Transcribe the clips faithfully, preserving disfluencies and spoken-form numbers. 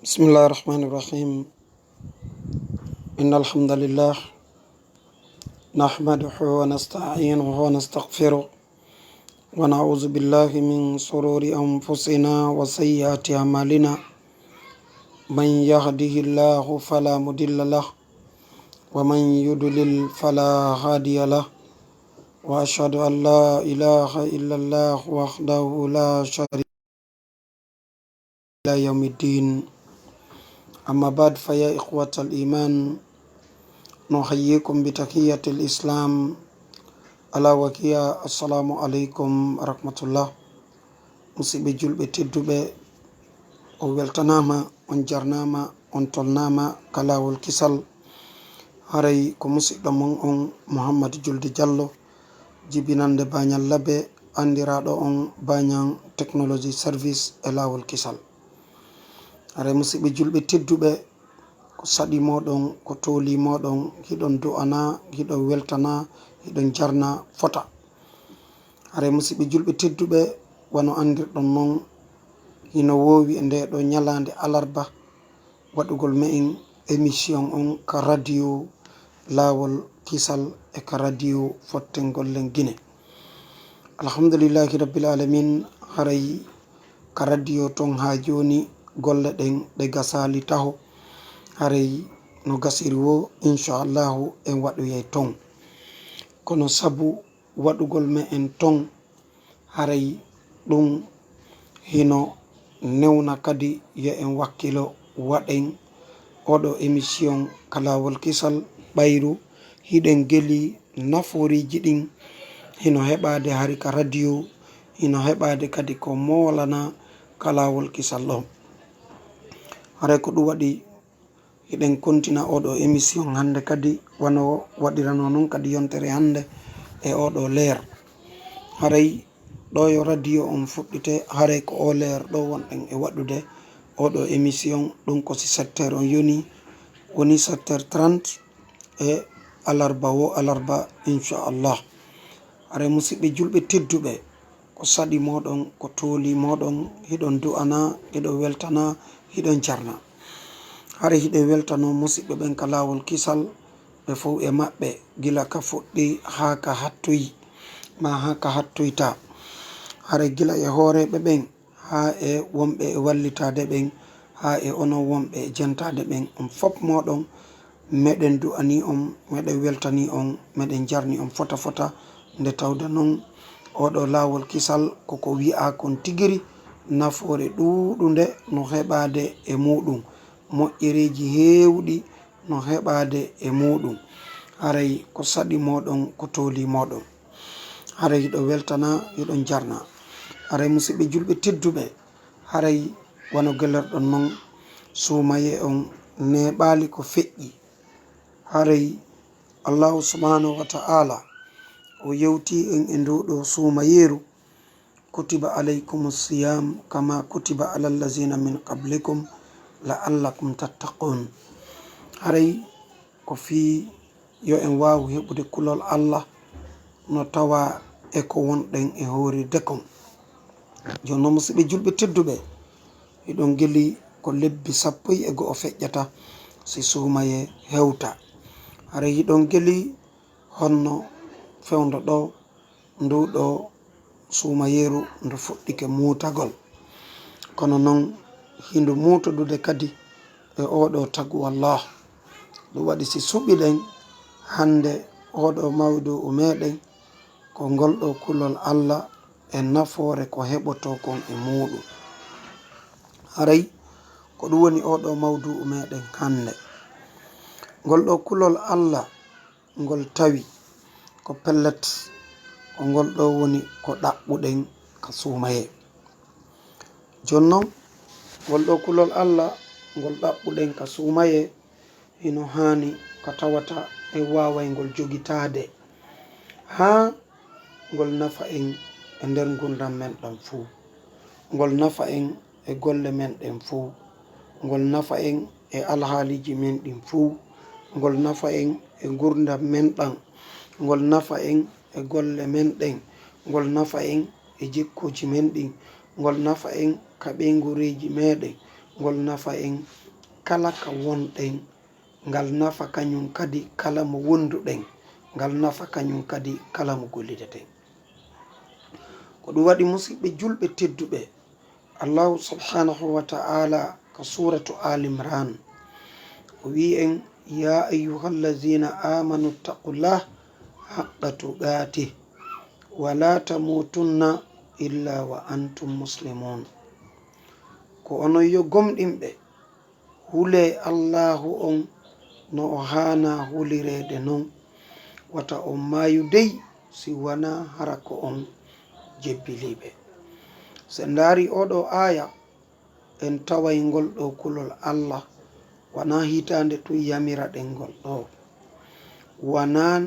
بسم الله الرحمن الرحيم. إن الحمد لله نحمده ونستعينه ونستغفره، ونعوذ بالله من شرور أنفسنا وسيئات أعمالنا. من يهده الله فلا مضل له، ومن يضلل فلا هادي له. وأشهد أن لا إله إلا الله وحده لا شريك إلى يوم الدين. أما بعد، فيا إخوة الإيمان، نحييكم بتحية الإسلام، ألا وهي السلام عليكم ورحمة الله. Musidɓe julɓe tedduɓe, on weltanaama, on jarnaama, on tolnaama ka laawol kisal. Haray ko musiɗɗo mon on Muhammad Julde Jallo, jibinande Bañal Labe, anndiraaɗo on Bañal Technology Service e laawol kisal. Haray musiɓɓe julɓe tedduɓe, ko saɗi mooɗon, ko tooli mooɗon, hiɗon du'ana, hiɗon weltana, hiɗon jarna fota. Haray musiɓɓe julɓe tedduɓe, wano anndirɗon non, hino woowi e ndee ɗoo ñalaande alarba waɗugol me'en émission on ka radio Laawol Kisal e ka radio Fottengol Len Gine. Alhamdulillahi Rabbil Alamin, haray ka radio ton haa jooni golle ɗen ɗe gasaali taho. Haray no gasiri woo, inchallahu en waɗoyay ton. Kono sabu waɗugol me'en ton, haray ɗun hino newna kadi yo en wakkilo waɗen oo ɗoo émission ka Laawol Kisal, ɓayru hiɗen geli nafooriiji ɗin hino heɓaade hari ka radio, hino heɓaade kadi ko moolana ka Laawol Kisal ɗoo. Haray ko ɗun waɗi hiɗen kontina oo ɗoo émission hannde kadi, wano waɗiranoo non kadi yontere hannde e oo ɗoo leer. Haray ɗoo yo radio on fuɗɗite, haray ko oo leer ɗoo wonɗen e waɗude oo ɗoo émission, ɗun ko si sept heures on yoni, woni sept heures trente e alarba woo alarba, inchallah. Haray musiɓɓe julɓe tedduɓe, ko saɗi mooɗon, ko tooli mooɗon, hiɗon du'ana, hiɗon weltana, hiɗon jarna. Haray hiɗen weltanoo musiɓɓe ɓen ka Laawol Kisal, ɓe fow e maɓɓe, gila ka fuɗɗi haa ka hattoyi, maa haa ka hattoyta. Haray gila e hooreeɓe ɓen, haa e wonɓe e wallitaade ɓen, haa e onon wonɓe e jentaade ɓen, on fop mooɗon, meɗen du'anii on, meɗen weltanii on, meɗen jarni on fota fota. Nde tawde non, oo ɗoo Laawol Kisal ko ko wi'aa kon tigiri, nafoore ɗuuɗunde no heɓaade e muuɗum, moƴƴereeji heewɗi no heɓaade e muuɗum. Haray ko saɗi mooɗon, ko tooli mooɗon. Haray hiɗon weltana, hiɗon jarna. Haray musiɓɓe julɓe tedduɓe, haray wano gelorɗon non, suumayee on neeɓaali ko feƴƴi. Haray Allaahu subhaanahu wa ta'aala o yewtii en e nduu ɗoo suumayeeru, "Kutiba alaykumu siyam kama kutiba ala allazina min qablikum la'allakum tattaqun." Haray ko fii yo en waawu heɓude kulol Allah no tawaa e ko wonɗen e hoorirde kon. Jooni non, musiɓɓe julɓe tedduɓe, hiɗon geli ko lebbi sappo e go'o feƴƴata si suumayee hewta. Haray hiɗon geli honno fewndo ɗoo, nduu ɗoo suumayeeru ndu fuɗɗike muutagol. Kono non, hindu muutodude kadi e oo ɗoo tagu Allah. Ɗum waɗi si suɓiɗen hannde oo ɗoo mawdu'u meɗen, ko ngol ɗoo kulol Allah e nafoore ko heɓotoo kon e muuɗum. Haray ko ɗum woni oo ɗoo mawdu'u meɗen hannde. Ngol ɗoo kulol Allah ngol tawi ko pellet, ko ngol ɗoo woni ko ɗaɓɓuɗen ka suumayee. Jooni non, ngol ɗoo kulol Allah ngol ɗaɓɓuɗen ka suumayee, hino haani ko tawata en waaway ngol jogitaade haa ngol nafa en e nder ngurndan men ɗan fuu. Ngol nafa en e golle men ɗen fuu. Ngol nafa en e alhaaliiji men ɗin fuu. Ngol nafa en e ngurndan men ɗan. Ngol nafa en e golle men ɗen. Ngol nafa en e jikkuuji men ɗin. Ngol nafa en ka ɓeynguureeji meɗen. ngol nafa en kala ka wonɗen, ngal nafa kañum kadi kala mo wonduɗen, ngal nafa kañum kadi kala mo gollideten. Ko ɗum waɗi, musidɓe julɓe tedduɓe, Allahu subhanahu wa ta'ala ka suratu Al Imran, o wi'i en, "Ya ayyuha allazina amanu ttaqullah haqqa tuqatih, wa la tamutunna illa wa antum muslimun." Ko onon yo gomɗinɓe, hulee Allaahu on no o haanaa hulireede non, wata on maayu dey si wanaa hara ko on jebbiliiɓe. Si en ndaari oo ɗoo aaya, en taway ngol ɗoo kulol Alla, wanaa hitaande tun yamiraɗen ngol ɗoo. Wanaa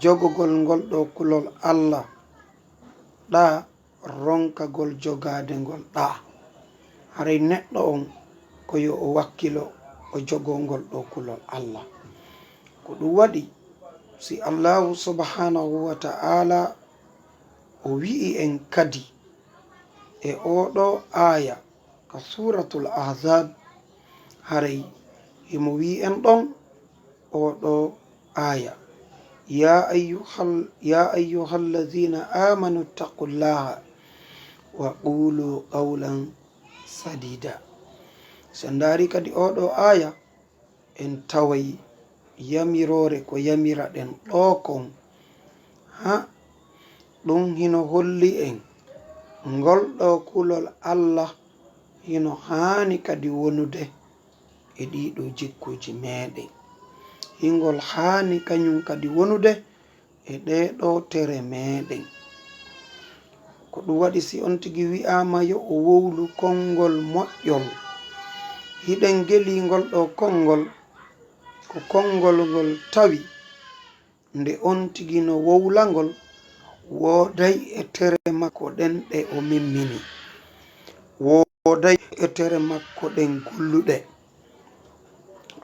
jogogol ngol ɗoo kulol Alla ɗaa ronkagol jogaade ngol ɗaa. Haray neɗɗo on ko yo o wakkilo o jogoo ngol ɗoo kulol Alla. Ko ɗum waɗi, si Allaahu subhanahu wa ta'ala o wi'i en kadi e oo ɗoo aaya ka Suuratul Ahzaab, haray himo wi'i en ɗon oo ɗoo aaya, "Ya ayyuhal, ya ayyuhal lazina amanu ttaqullaha wa qulu qawlan sadida." Si en ndaari kadi oo ɗoo aaya, en taway yamiroore ko yamiraɗen ɗoo kon, ha, ɗum hino holli en ngol ɗoo kulol Alla hino haani kadi wonude e ɗii ɗoo jikkuuji meeɗen. Hingol haani kañum kadi wonude e ɗee ɗoo tere meeɗen. Ko ɗum waɗi, si on tigi wi'aama yo o wowlu konngol moƴƴol, hiɗen gelii ngol ɗoo konngol, ko konngol ngol tawi nde on tigi no wowla ngol, wooday e tere makko ɗen ɗe o mimmini, wooday e tere makko ɗen golluɗe.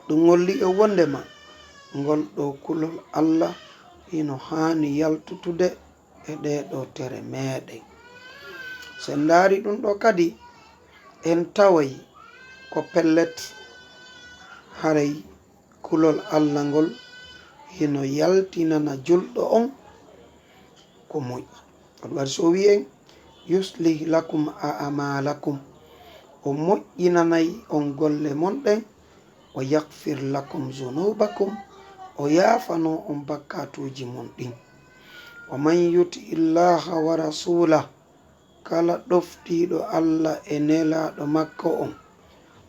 Ɗum holli en wondema ngol ɗoo kulol Alla hino haani yaltutude e ɗee ɗoo tere meeɗen. Si en ndaari ɗum ɗoo kadi, en taway ko pellet, haray kulol Alla ngol hino yaltinana julɗo on ko moƴƴi. Ko ɗum waɗi si o wi'i en, "Yuslih lakum a'malakum," o moƴƴinanay on golle mon ɗen, "wa yaghfir lakum zunubakum," o yaafanoo on bakkaatuuji mon ɗin. "Wa man yuti illaha wa rasulah," kala ɗoftiiɗo Alla e Nelaaɗo makko on,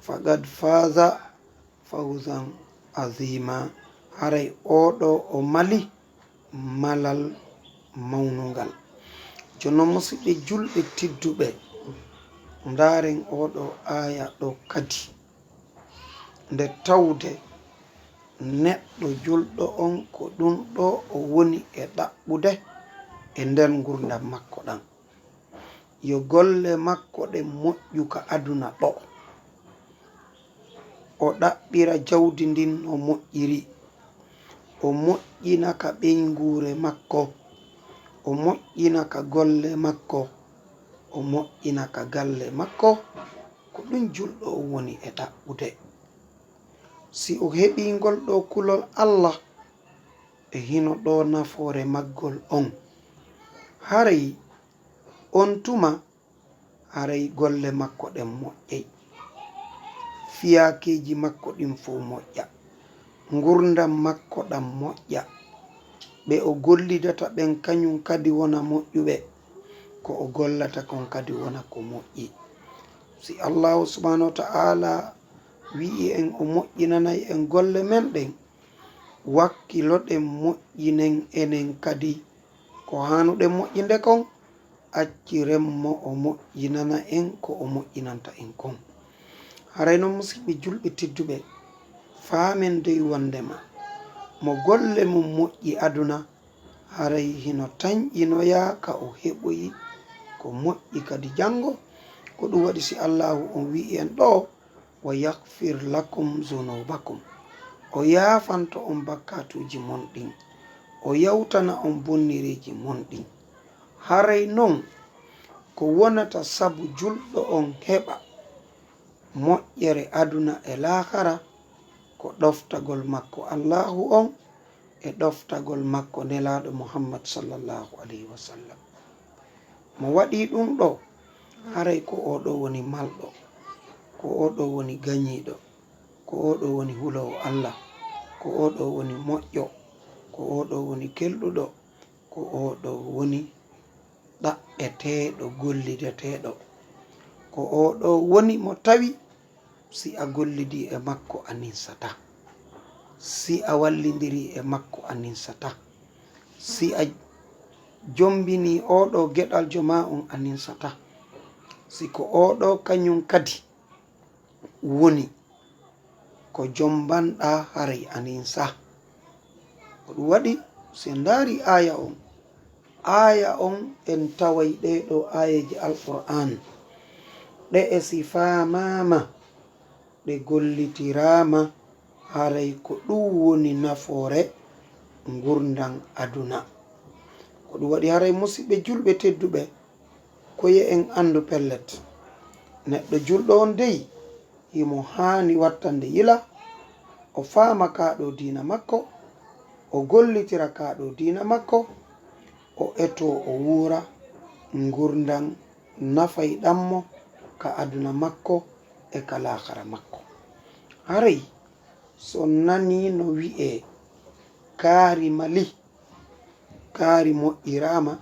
"faqad faza fawzan azima," haray oo ɗoo o mali malal mawnungal. Jooni non, musidɓe julɓe tedduɓe, ndaaren oo ɗoo aaya ɗoo kadi, nde tawde neɗɗo julɗo on ko ɗum ɗoo o woni e ɗaɓɓude e nder ngurndan makko ɗan. Yo golle makko ɗen moƴƴu ka aduna ɗoo. O ɗaɓɓira jawdi ndin no moƴƴiri. O moƴƴina ka ɓeynguure makko. O moƴƴina ka golle makko. O moƴƴina ka galle makko. Ko ɗum julɗo on woni e ɗaɓɓude. Si o heɓii ngol ɗoo kulol Alla, e hino ɗoo nafoore maggol on, haray on tuma, haray golle makko ɗen moƴƴay, fiyaakeeji makko ɗin fow moƴƴa, ngurndan makko ɗan moƴƴa, ɓe o gollidata ɓen kañum kadi wona moƴƴuɓe, ko o gollata kon kadi wona ko moƴƴi. Si Allaahu subhanahu wa ta'ala wi'i en o moƴƴinanay en golle men ɗen, wakkiloɗen moƴƴinen enen kadi ko haanuɗen moƴƴinde kon, acciren mo o moƴƴinana en ko o moƴƴinanta en kon. Haray non, musidɓe julɓe tedduɓe, faamen dey wondema mo golle mum moƴƴi aduna, haray hino tanƴinoyaa ka o heɓoyi ko moƴƴi kadi janngo. Ko ɗum waɗi si Allaahu on wi'i en ɗoo, "Wa yaghfir lakum zunubakum," o yaafanto on bakkaatuuji mon ɗin, o yawtana on bonnireeji mon ɗin. Haray non ko wonata sabu julɗo on heɓa moƴƴere aduna e laakara ko ɗoftagol makko Allaahu on e ɗoftagol makko Nelaaɗo Muhammad sallallahu alayhi wa sallam. Mo waɗii ɗum ɗoo, haray ko oo ɗoo woni malɗo, ko oo ɗoo woni gañiiɗo, ko oo ɗoo woni huloowo Alla, ko oo ɗoo woni moƴƴo, ko oo ɗoo woni kelɗuɗo, ko oo ɗoo woni ɗaɓɓeteeɗo, gollideteeɗo. Ko oo ɗoo woni mo tawi si a gollidii e makko a ninsataa, si a wallindirii e makko a ninsataa, si a jombinii oo ɗoo geɗaljo maa on a ninsataa, si ko oo ɗoo kañum kadi woni ko jombanɗaa haray a ninsaa. Ko ɗum waɗi si en ndaarii aaya on, aaya on en taway ɗee ɗoo aayeeje Alqur'aan ɗe e si faamaama ɗe gollitiraama haray ko ɗum woni nafoore ngurndan aduna. Ko ɗum waɗi haray musiɓɓe julɓe tedduɓe ko yo en anndu pellet neɗɗo julɗo on dey himo haani wattande yila, o faama kaa ɗoo diina makko, o gollitira kaa ɗoo diina makko, o etoo o wuura ngurndan nafayɗan mo ka aduna makko e ka laakara makko. Haray so nanii no wi'ee kaari mali, kaari moƴƴiraama,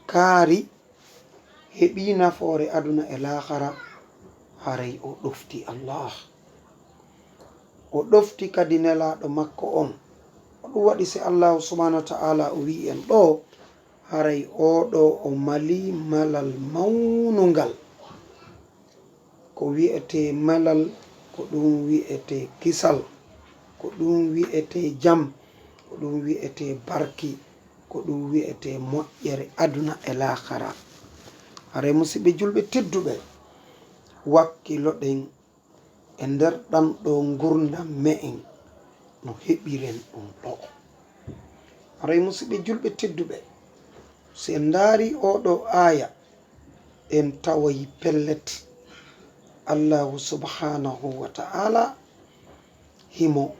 kaari heɓii nafoore aduna e laakara, haray o ɗofti Allah. O ɗofti kadi Nelaaɗo makko on. Ko ɗum waɗi si Allaahu subhaanahu wa ta'aalaa o wi'i en ɗoo, haray oo ɗoo o malii malal mawnungal. Ko wi'etee malal, ko ɗum wi'etee kisal, ko ɗum wi'etee jam, ko ɗum wi'etee barki, ko ɗum wi'etee moƴƴere aduna e laakara. Haray musiɓɓe julɓe tedduɓe, wakkiloɗen e nder ɗan ɗoo ngurndan me'en no heɓiren ɗum ɗoo. Haray musiɓɓe julɓe tedduɓe, si en ndaarii oo ɗoo aaya, en taway pellet Allaahu subhaanahu wa ta'aalaa himo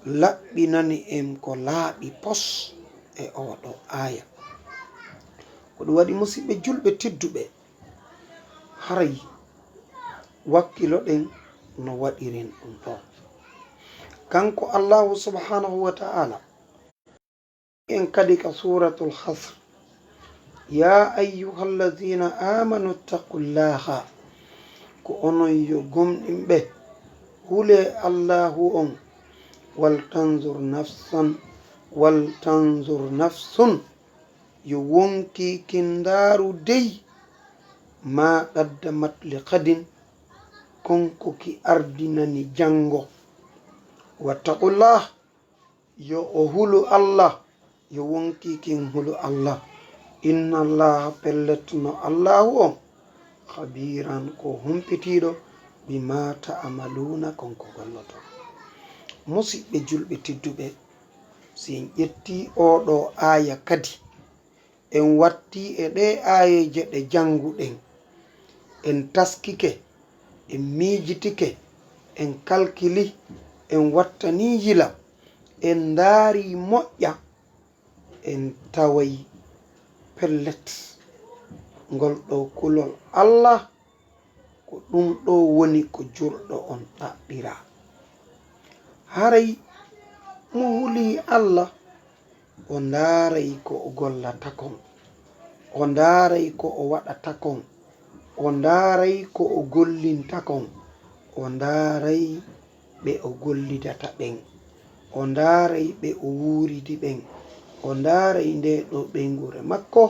laɓɓinani en ko laaɓi pos e oo ɗoo aaya. Ko ɗum waɗi musiɓɓe julɓe tedduɓe, haray wakkiloɗen no waɗiren ɗum ɗoo. Kanko Allaahu subhaanahu wa ta'aalaa en kadi ka Suuratul Hasr, "Yaa ayyuhalladiina aamanu ittaqullaaha," ko onon yo gomɗinɓe, hulee Allaahu on, "wal tanzur nafsan, wal tanzur nafsun," yo wonkii kin ndaaru dey, "maa qaddamat li ghadin," kon ko ki ardinani janngo. "Wattaqullaah," yo o hulu Allah, yo wonkii kin hulu Allah. "Innallaaha," pellet no Allaahu on, "khabiiran," ko humpitiiɗo, "bimaa ta'maluuna," kon ko golloton. Musiɓɓe julɓe tedduɓe, si en ƴettii oo ɗoo aaya kadi, en wattii e ɗee aayeeje ɗe jannguɗen, en taskike, en miijitike, en kalkili, en wattanii yila, en ndaarii moƴƴa, en taway pellet ngol ɗoo kulol Allah ko ɗum ɗoo woni ko julɗo on ɗaɓɓiraa. Haray mo hulii Allah, o ndaaray ko o gollata kon, o ndaaray ko o waɗata kon, o ndaaray ko o gollinta kon, o ndaaray ɓe o gollidata ɓen, o ndaaray ɓe o wuuridi ɓen, o ndaaray ndee ɗoo ɓeynguure makko,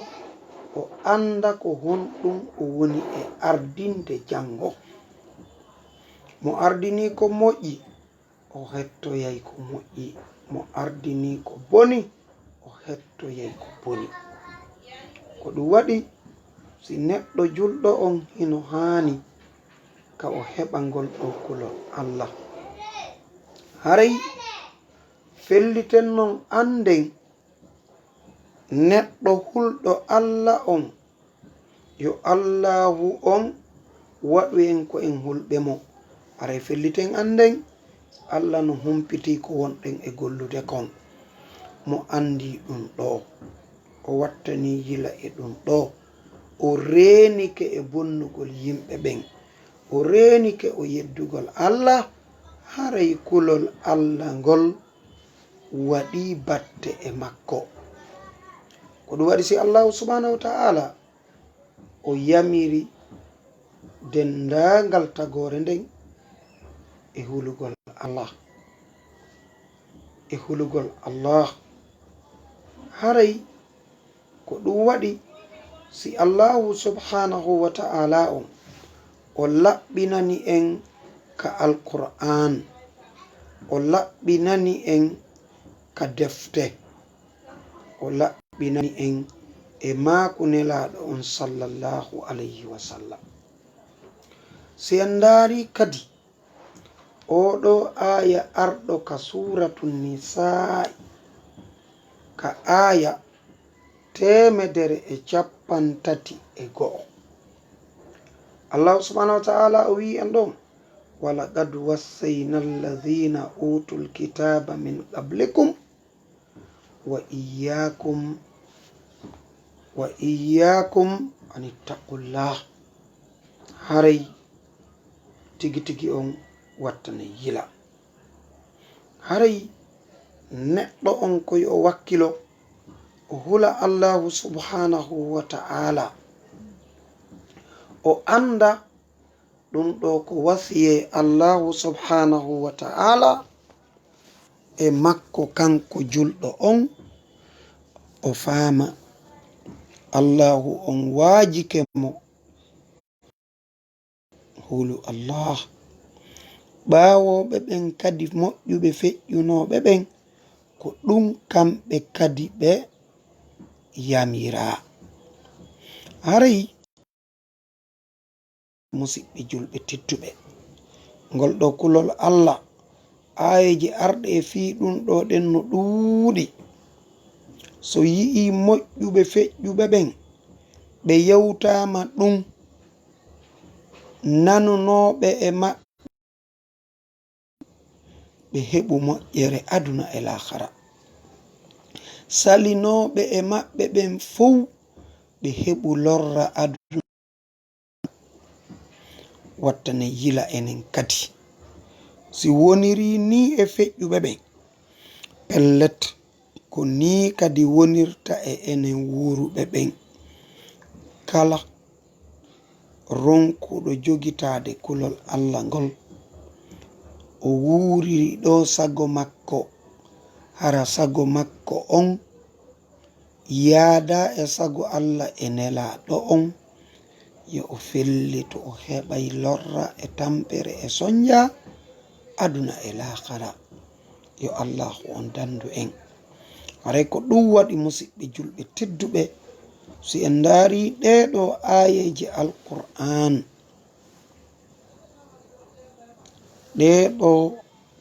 o annda ko honɗum o woni e ardinde janngo. Mo ardinii ko moƴƴi, o hettoyay ko moƴƴi, mo ardinii ko boni, o hettoyay ko boni. Ko ɗum waɗi, si neɗɗo julɗo on hino haani ka o heɓa ngol ɗoo kulol Allah. Haray felliten non annden neɗɗo hulɗo Allah on, yo Allaahu on waɗu en ko en hulɓe mo. Haray felliten annden, Alla no humpitii ko wonɗen e gollude kon. Mo anndii ɗun ɗoo. O wattanii yila e ɗun ɗoo. O reenike e bonnugol yimɓe ɓen. O reenike o yeddugol Alla, haray kulol Alla ngol waɗii batte e makko. Ko ɗun waɗi si Allaahu subhaanahu wa ta'aalaa o yamiri denndaangal tagoore nden e hulugol Allah. E hulugol Allah. Haray ko ɗun waɗi si Allaahu subhaanahu wa ta'aalaa on, o laɓɓinani en ka Alqur'aan, o laɓɓinani en ka defte, o laɓɓinani en e maaku Nelaaɗo on, sallallahu alayhi wa sallam. Si en ndaarii kadi oo ɗoo aaya arɗo ka Suuratu Nisaa'i, ka aaya teemedere e cappanɗe tati e go'o, Allaahu subhaanahu wa ta'aalaa o wi'i en ɗon, "Wa laqad wassayna alladhiina uutul kitaaba min qablikum wa iyyaakum, wa iyyaakum an ittaqullah." Haray tigi tigi on wattanay yila. Haray neɗɗo on ko yo o wakkilo, o hula Allaahu subhaanahu wa ta'aalaa, o annda ɗun ɗoo ko wasiyee Allaahu subhaanahu wa ta'aalaa e makko kanko julɗo on, o faama Allaahu on waajike mo hulu Allah. Ɓaawooɓe ɓen kadi moƴƴuɓe feƴƴunooɓe ɓen, ko ɗun kamɓe kadi ɓe yamiraa. Haray, musiɓɓe julɓe tedduɓe, ngol ɗoo kulol Allah, aayeeje arɗe e fii ɗun ɗoo ɗen no ɗuuɗi. So yi'ii moƴƴuɓe feƴƴuɓe ɓen, ɓe yewtaama ɗun, nanunooɓe e maɓɓe, ɓe heɓu moƴƴere aduna e laakhara. Salinooɓe e maɓɓe ɓen fow, ɓe heɓu lorra aduna. Wattanee yila enen kadi. Si wonirii nii e feƴƴuɓe ɓen, pellet, ko nii kadi wonirta e enen wuuruɓe ɓen. Kala ronkuɗo jogitaade kulol Allah ngol, o wuuriri ɗoo sago makko, hara sago makko on yaadaa e sago Allah e Nelaaɗo on, yo o fellito, o heɓay lorra e tampere e sonja aduna e laakhara. Yo Allaahu on dandu en. Haray ko ɗun waɗi, musiɓɓe julɓe tedduɓe, si en ndaarii ɗee ɗoo aayeeje Alqur'aan, ɗee ɗoo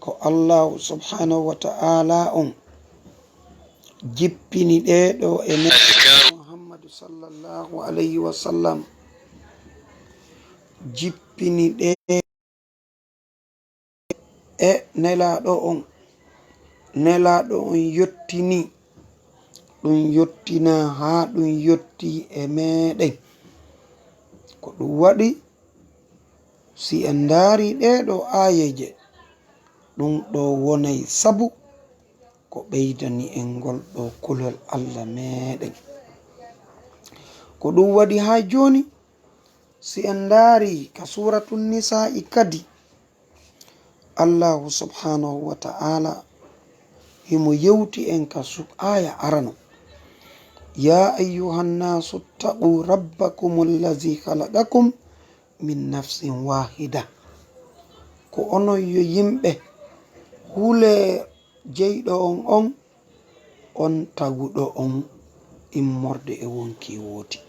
ko Allaahu subhaanahu wa ta'aalaa on jippini ɗee ɗoo e Nelaaɗo Muhammadu sallallahu alayhi wa sallam, jippini ɗee e Nelaaɗo on, Nelaaɗo on yottini, ɗun yottinaa haa ɗun yottii e meɗen. Ko ɗun waɗi, si en ndaarii ɗee ɗoo aayeeje, ɗun ɗoo wonay sabu ko ɓeydani en ngol ɗoo kulol Allah meɗen. Ko ɗun waɗi haa jooni, si en ndaarii ka Suuratu Nisaa'i kadi, Allaahu subhaanahu wa ta'aalaa himo yewti en ka su-, aaya arano, "Yaa ayyuhan naasu ttaquu rabbakumul lazii khalaqakum min nafsin waahida." Ko onon yo yimɓe, hulee jeyɗo on on, on taguɗo on immorde e wonkii wooti.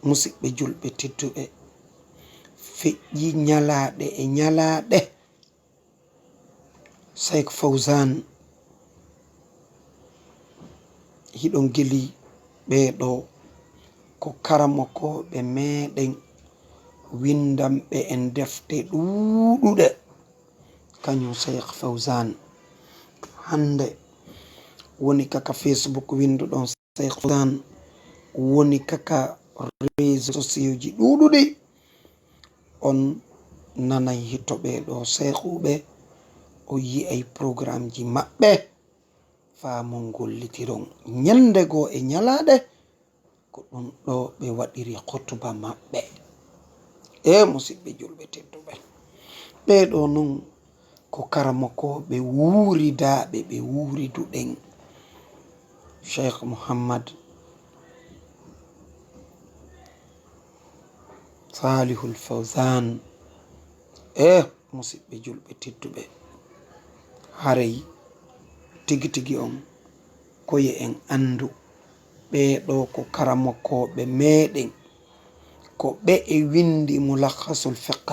Musiɓɓe julɓe tedduɓe, feƴƴii ñalaaɗe e ñalaaɗe. Seek Fawzaan, hiɗon gili ɓee ɗoo ko karamokooɓe meɗen, windanɓe en defte ɗuuɗuɗe. Kañum Cheikh Fawzan hannde woni kaka Facebook winnduɗon, Cheikh Fawzan woni kaka réseaux sociaux ji ɗuuɗuɗi. On nanay hito ɓee ɗoo seekuɓe, o yi'ay programmeji maɓɓe, faa mo ngollitiron. Ñannde goo e ñalaaɗe, ko ɗum ɗoo ɓe waɗiri hutuba maɓɓe. E musiɓɓe julɓe tedduɓe, ɓee ɗoo non ko karamokooɓe wuuridaaɓe, ɓe wuuriduɗen. Cheikh Mouhammad Salihul Fawzan. E musiɓɓe julɓe tedduɓe, haray tigi tigi on, ko yo en anndu, ɓee ɗoo ko karamokooɓe meeɗen, ko ɓe e winndi Mulakhasul Fiqh,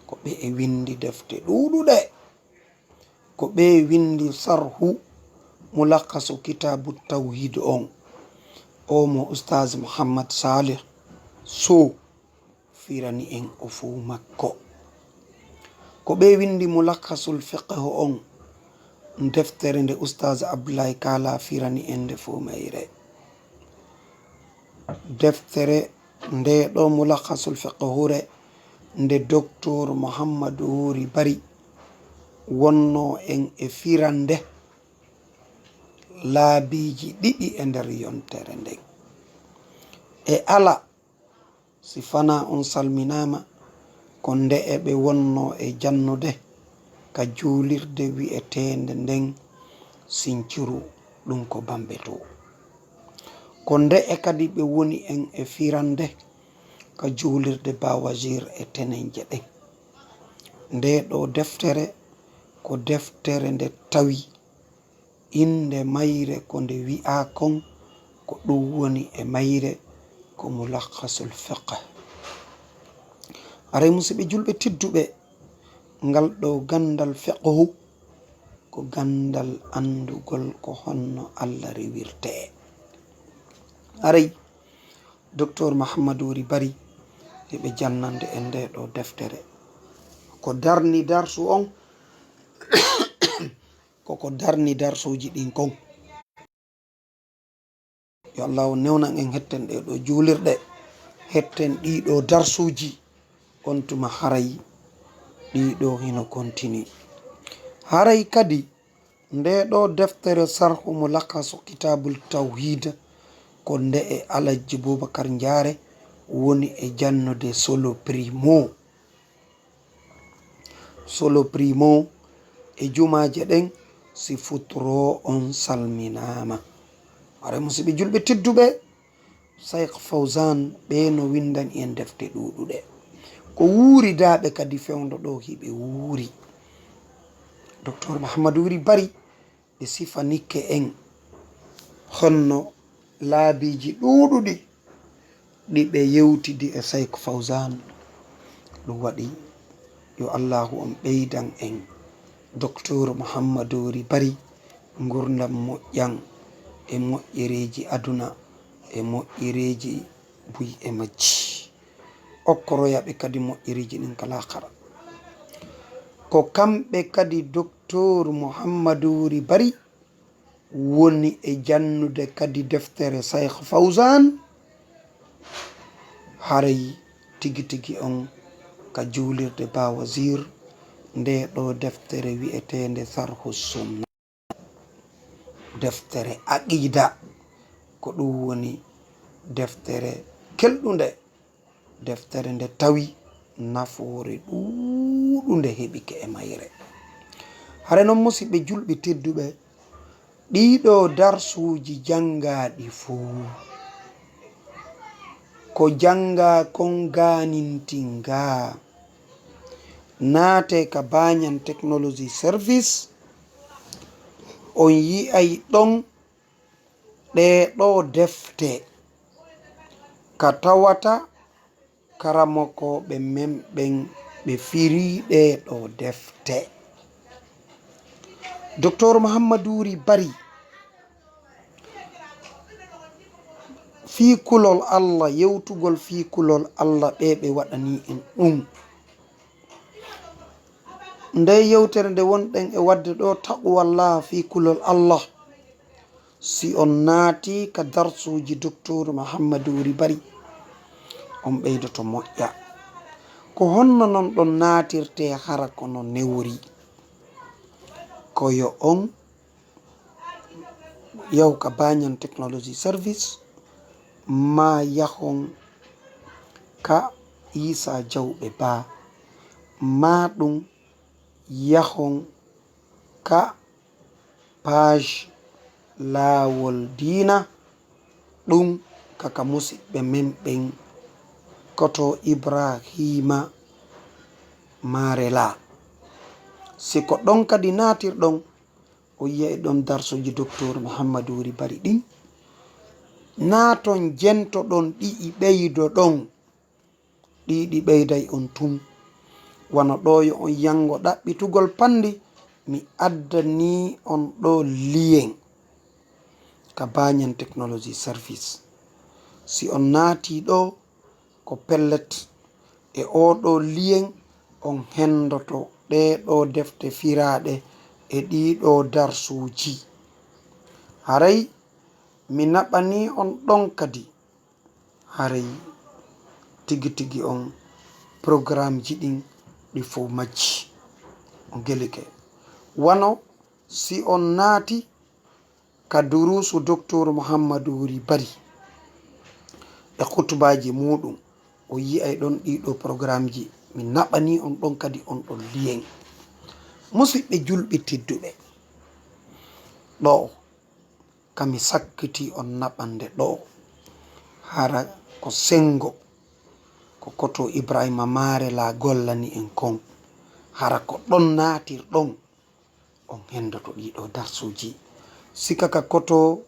ko ɓe e winndi defte ɗuuɗuɗe, ko ɓe winndi sarhu Mulakhasu Kitaabu Tawhid on, o mo Ustaaz Muhammad Salih Sow firani en o fow makko. Ko ɓe winndi Mulakhasul Fiqh on, deftere nde Ustaaz Abdullahi Kala firani en nde fow mayre. Deftere nde ɗoo Mulakhasul Fiqh hure nde Doktor Muhammadu Wuri Bari wonnoo en e firande laabiiji ɗiɗi e nder yontere nden. E ala si fanaa on salminaama, ko nde e ɓe wonnoo e jannude ka juulirde wi'eteende nden Sincuru, ɗum ko Bambe to. Ko nde e kadi ɓe woni en e firande ka juulirde Bawazir e tenenje ɗen. Nde ɗoo deftere ko deftere nde tawi innde mayre ko nde wi'aa kon, ko ɗum woni e mayre ko Mulakhasul Fiqh. Haray musiɓɓe julɓe tedduɓe, ngal ɗoo ganndal fiqhu ko ganndal anndugol ko honno Allah rewirtee. Haray Doktor Mahammadu Wuri Bari hiɓe jannande en nde ɗoo deftere. Ko darni darsu on, koko darni darsuuji ɗin kon. Yo Allaahu newnan en hetten ɗee ɗoo juulirɗe, hetten ɗii ɗoo darsuuji, on tuma haray ɗii ɗoo hino kontini. Haray kadi, nde ɗoo deftere Sarhu Mulakhasu Kitaabul Tawhiid, ko nde e Alajji Bubakar Njaare woni e jannude Solo Primo. Solo Primo e jumaaje ɗen, si futuro on salminaama. Haray musiɓɓe julɓe tedduɓe, Saykh Fawzan ɓee no winndani en defte ɗuuɗuɗe. Ko wuuridaaɓe kadi fewndo ɗoo hiɓe wuuri. Doktor Mahammadu Wuri Bari ɓe sifanike en honno laabiiji ɗuuɗuɗi ɗi ɓe yewtidi e Saykh Fawzan. Ɗum waɗi yo Allaahu on ɓeydan en Doktor Mahammadu Wuri Bari ngurndan moƴƴan e moƴƴereeji aduna e moƴƴereeji buy e majji. Okkoroya ɓe kadi moƴƴereeji ɗin ka laakara. Ko kamɓe kadi Doktor Muhammadu Wuri Bari woni e jannude kadi deftere Saykh Fawzan. Haray tigi tigi on ka juulirde Ba Wazir, nde ɗoo deftere wi'eteende Sarhu Sunna. Deftere aqiida, ko ɗum woni deftere kelɗunde, deftere nde tawi nafoore ɗuuɗunde heɓike e mayre. Hare non, musiɓɓe julɓe tedduɓe, ɗiɗo darsuuji janngaaɗi fow, ko janngaa kon gaanintingaa. Naatee ka Banyan Technology Service, on yi'ay ɗon ɗee ɗoo defte, ka tawata karamokooɓe men ɓen ɓe firii ɗee ɗoo defte. Doktor Muhammadu Wuri Bari Fii kulol Allah, yewtugol fii kulol Allah, ɓe ɓe waɗanii en ɗum. Nde yewtere nde wonɗen e waɗde ɗo, taqwallah, fii kulol Allah. Si on naati ka darsuuji Doktor Muhammadu Wuri Bari, on ɓeydoto moƴƴa. Ko honno non ɗon naatirtee hara ko no newori? Ko yo on yahu ka Banyan Technology Service, maa yahon ka Isa Jawɓe Ba, maa ɗum yahon ka page Laawol Diina, ɗum ka ka musiɓɓe men ɓen koto Ibrahima Marela. Si ko ɗon kadi naatirɗon, o yi'ay ɗon darsuuji Doktor Muhammadu Wuri Bari ɗin. Naaton jentoɗon ɗi'i ɓeydoɗon. Ɗi'i ɗi ɓeyday on tun. Wano ɗo yo on yango ɗaɓɓitugol panndi, mi addanii on ɗo liyen ka Banyan Technology Service. Si on naatii ɗo, ko pellet e oo ɗo liyen on henndoto ɗee ɗo defte firaaɗe e ɗii ɗo darsuuji. Haray mi naɓanii on ɗon kadi, haray tigi tigi on programmeji ɗin ɗi fow majji. On gelike. Wano si on naati ka duruusu Doktor Muhammadu Wuri Bari e khutubaaji muuɗum, o yi'ay ɗon ɗii ɗo programmeji. Mi naɓanii on ɗon kadi on ɗon liyen. Musiɓɓe julɓe tedduɓe, ɗo ka mi sakkitii on naɓande ɗo, hara ko senngo ko koto Ibrahima Marela gollani en kon, hara ko ɗon naatirɗon, on henndoto ɗii ɗo darsuuji. Sika ka koto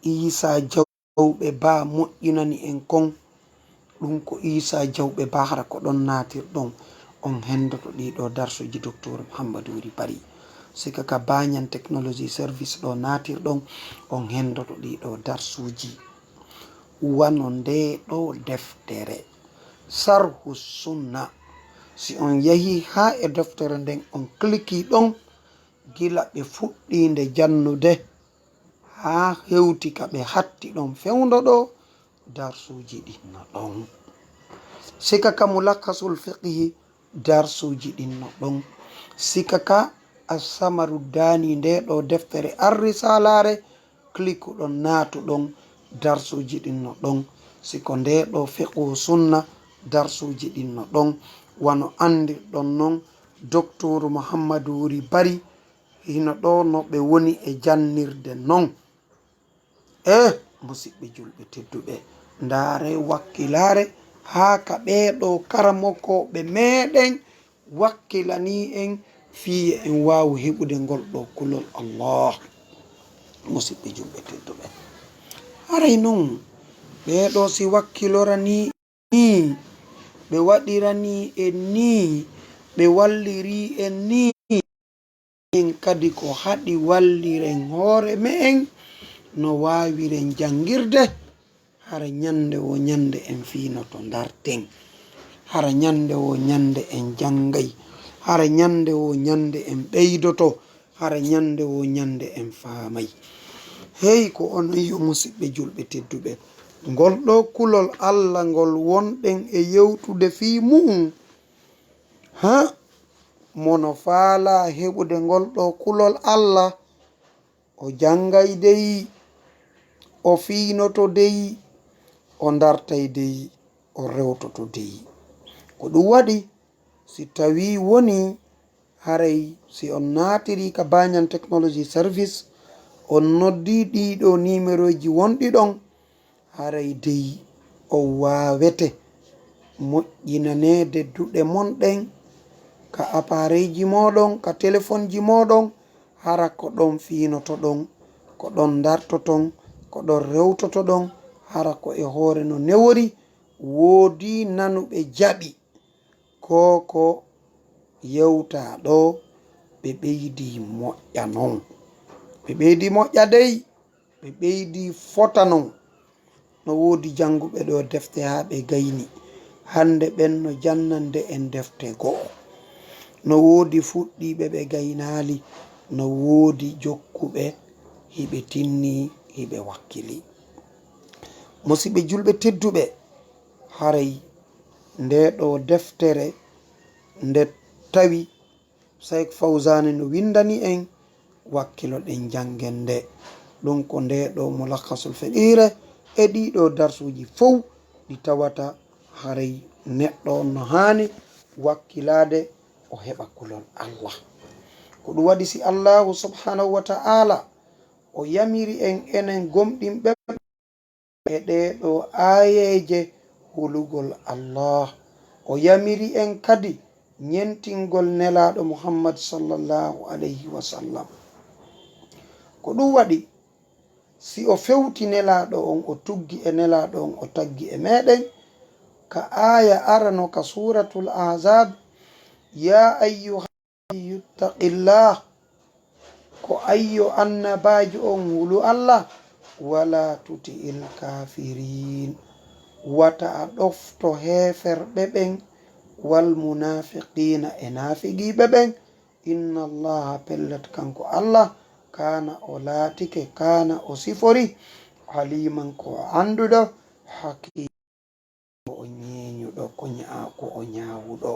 Isa Jawɓe Ba moƴƴinani en kon, ɗum ko Isa Jawɓe Ba, hara ko ɗon naatirɗon, on henndoto ɗii ɗo darsuuji Doktor Muhammadu Wuri Bari. Sika ka Banyan Technology Service ɗo naatirɗon, on henndoto ɗii ɗo darsuuji. Wano ndee ɗo deftere, Sarhu Sunna. Si on yahii haa e deftere nden, on klikii ɗon, gila ɓe fuɗɗii nde jannude haa hewti ka ɓe hatti ɗon fewndo ɗo, darsuuji ɗin no ɗon. Sika ka Mulakhasul Fiqhi, darsuuji ɗin no ɗon. Sika ka Assamaru Daani, nde ɗo deftere Ar-Risalaare, kliku ɗon, naatu ɗon, darsuuji ɗin no ɗon. Siko nde ɗo Fiqhu Sunna, darsuuji ɗin no ɗon. Wano anndirɗon non, Doktor Muhammadu Wuri Bari, hino ɗo no ɓe woni e jannirde non. Eh, musiɓɓe julɓe tedduɓe, ndaare wakkilaare haa ka ɓee ɗo karamokooɓe meɗen wakkilanii en fii yo en waawu heɓude ngol ɗo kulol Allah. Musiɓɓe julɓe tedduɓe, haray non ɓee ɗo si wakkiloranii nii, ɓe waɗiranii en nii, ɓe wallirii en nii, en kadi ko haɗi walliren hoore me'en no waawiren janngirde, hara ñannde woo ñannde en fiinoto ndarten, hara ñannde woo ñannde en janngay, hara ñannde woo ñannde en ɓeydoto, hara ñannde woo ñannde en faamay. Hey, ko onon yo musiɓɓe julɓe tedduɓe, ngol ɗo kulol Alla ngol wonɗen e yewtude fii mu'un, ha? Mo no faalaa heɓude ngol ɗo kulol Alla, o janngay dey, o fiinoto dey, o ndartay dey, o rewtoto dey. Ko ɗum waɗi, si tawii wonii haray si on naatirii ka Banyan Technology Service, on noddii ɗii ɗoo niimerooji wonɗi ɗon, haray dey on waawete moƴƴinaneede duɗe mon ɗen ka apareyji mooɗon, ka telefonji mooɗon, hara ko ɗon fiinotoɗon, ko ɗon ndartoton, ko ɗon rewtotoɗon, hara ko e hoore no newori. Woodii nanuɓe jaɓi ko ko yewtaa ɗoo, ɓe ɓeydii moƴƴa non. Ɓe ɓeydii moƴƴa dey, ɓe ɓeydii fota non. No woodi jannguɓe ɗo defte haa ɓe gayni. Hannde ɓen no jannande en defte go'o. No woodi fuɗɗiiɓe ɓe gaynaali. No woodi jokkuɓe hiɓe tinni, hiɓe wakkili. Musiɓɓe julɓe tedduɓe, haray nde ɗo deftere nde tawi Sayk Fawzani no winndani en, wakkiloɗen janngen nde. Ɗum ko nde ɗo Mulakhasul Fiqhire e ɗiɗo darsuuji fow ɗi tawata haray neɗɗo on no haani wakkilaade o heɓa kulol Allah. Ko ɗum waɗi si Allahu subhanahu wa ta'ala o yamiri en enen gomɗinɓe e ɗee ɗo aayeeje hulugol Allah. O yamiri en kadi ñentingol Nelaaɗo Muhammad sallallahu alayhi wa sallam. Ko ɗum waɗi, si o fewti Nelaaɗo on, o tuggi e Nelaaɗo on, o taggi e meɗen, ka aaya arano ka Suuratul Ahzab, "Yaa ayyuha nabiyyu ttaqillah." Ko ayyo annabaajo on hulu Allah, "Wala tuti'il kaafiriin." Wata a ɗofto heeferɓe ɓen, "wal munaafiqiina" e naafiqiiɓe ɓen. "Inna Allaha", pellet kanko Allah, "kaana", o laatike, "kaana", o sifori, "aliiman", ko o annduɗo, "hakiima", ko o ñeeñuɗo, ko ña-, ko o ñaawuɗo.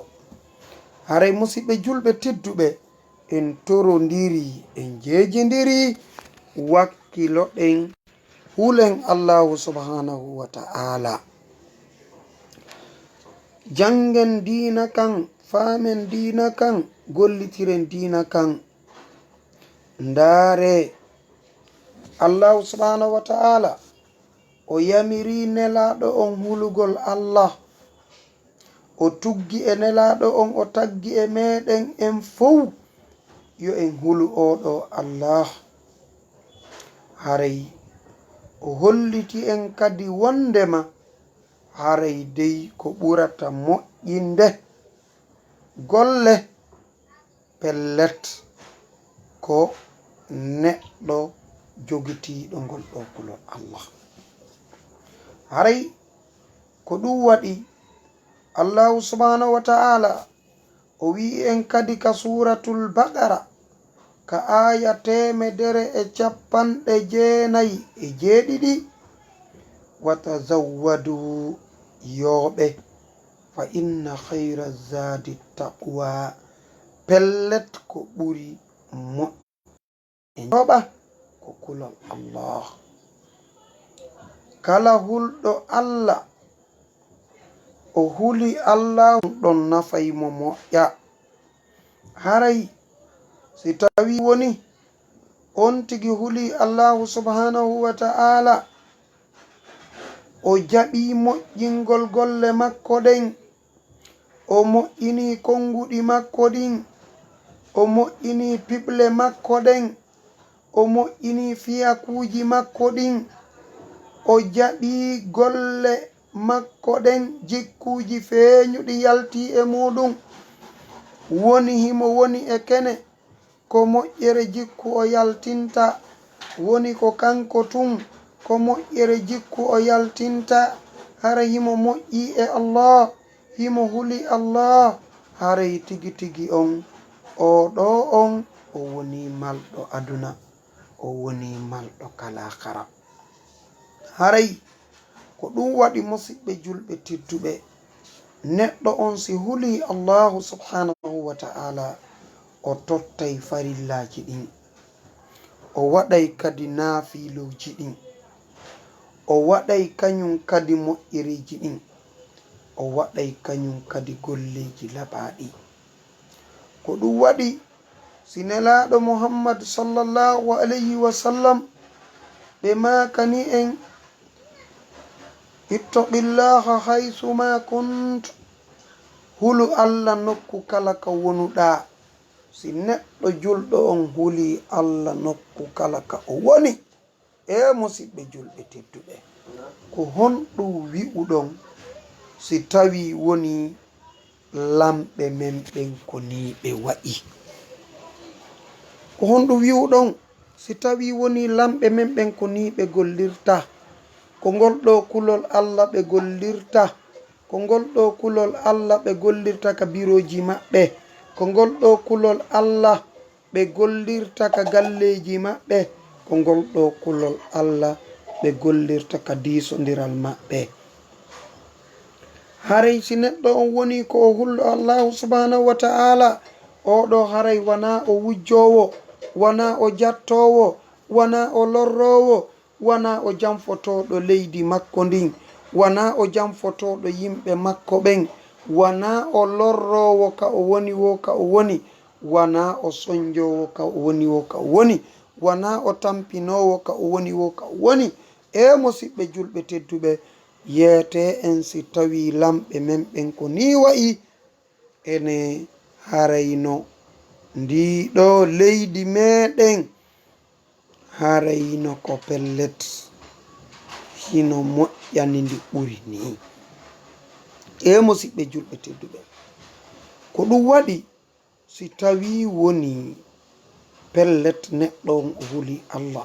Haray musiɓɓe julɓe tedduɓe, en torondiri, en jeejindiri, wakkiloɗen, hulen Allahu subhanahu wa ta'ala. Janngen diina kan, faamen diina kan, gollitiren diina kan. Ndaare, Allahu subhanahu wa ta'ala, o yamiri Nelaaɗo on hulugol Allah. O tuggi e Nelaaɗo on, o taggi e meɗen en fow, yo en hulu oo ɗo Allah. Haray o holliti en kadi wonndema haray dey ko ɓurata moƴƴinde golle, pellet, ko neɗɗo jogitiiɗo ngol ɗo kulol Allah. Haray ko ɗum waɗi Allahu subhanahu wa ta'ala o wi'i en kadi ka Suuratul Baqara, ka aaya teemedere e cappanɗe jeenay e jeeɗiɗi, "Wa tazawwadu, yooɓe, fa inna khayra zaadi taqwa, pellet ko ɓuri moƴƴude e yooɓa ko kulol Allah." Kala hulɗo Allah, o huli Allah, ɗon nafay mo moƴƴa. Haray si tawi woni on tigi huli Allahu subhanahu wa ta'ala, o jaɓi moƴƴingol golle makko ɗen, o moƴƴini konnguɗi makko ɗin, o moƴƴini piɓle makko ɗen, o moƴƴini fiyakuuji makko ɗin, o jaɓi golle makko ɗen, jikkuuji feeñuɗi yalti e muuɗum, woni himo woni e kene, ko moƴƴere jikku o yaltinta, woni ko kanko tun, ko moƴƴere jikku o yaltinta, hara himo moƴƴi e Allah, himo huli Allah, haray tigi tigi on, oo ɗoo on, o woni malɗo aduna, o woni malɗo kalaakhara. Haray ko ɗum waɗi, musiɓɓe julɓe tedduɓe, neɗɗo on si hulii Allahu subhanahu wa ta'ala, o tottay farillaaji ɗin, o waɗay kadi naafiluuji ɗin, o waɗay kañum kadi moƴƴereeji ɗin, o waɗay kañum kadi golleeji laɓaaɗi. Ko ɗum waɗi, si Nelaaɗo Muhammad sallallahu alayhi wa sallam, ɓe maakani en, "Ittaqillaha haythuma kunt." Hulu Allah nokku kala ka wonuɗaa. Si neɗɗo julɗo on hulii Allah nokku kala ka o woni, e musiɓɓe julɓe tedduɓe, ko honɗum wi'uɗon si tawii wonii lamɓe men ɓen ko nii ɓe wa'i? Ko honɗum wi'uɗon si tawii wonii lamɓe men ɓen ko nii ɓe gollirta? Ko ngol ɗoo kulol Alla ɓe gollirta. Ko ngol ɗoo kulol Alla ɓe gollirta ka birooji maɓɓe. Ko ngol ɗoo kulol Alla ɓe gollirta ka galleeji maɓɓe. Ko ngol ɗoo kulol Alla ɓe gollirta ka diisondiral maɓɓe. Haray si neɗɗo on wonii ko o hulɗo Allaahu subhaanahu wa ta'aala, oo ɗoo haray wanaa o wujjoowo, wanaa o jattoowo, wanaa o lorroowo, wanaa o janfotooɗo leydi makko ndin, wanaa o janfotooɗo yimɓe makko ɓen, wanaa o lorroowo ka o woni woo ka o woni, wanaa o sonjoowo ka o woni woo ka o woni, wanaa o tampinoowo ka o woni woo ka o woni. Ee musiɓɓe julɓe tedduɓe, yeetee en si tawii lamɓe men ɓen ko nii wa'i, ene harayno ndii ɗoo leydi meɗen, harayno ko pellet, hino moƴƴani ndi ɓuri nii. Ee musiɓɓe julɓe tedduɓe, ko ɗum waɗi si tawii wonii pellet neɗɗo on o huli Alla,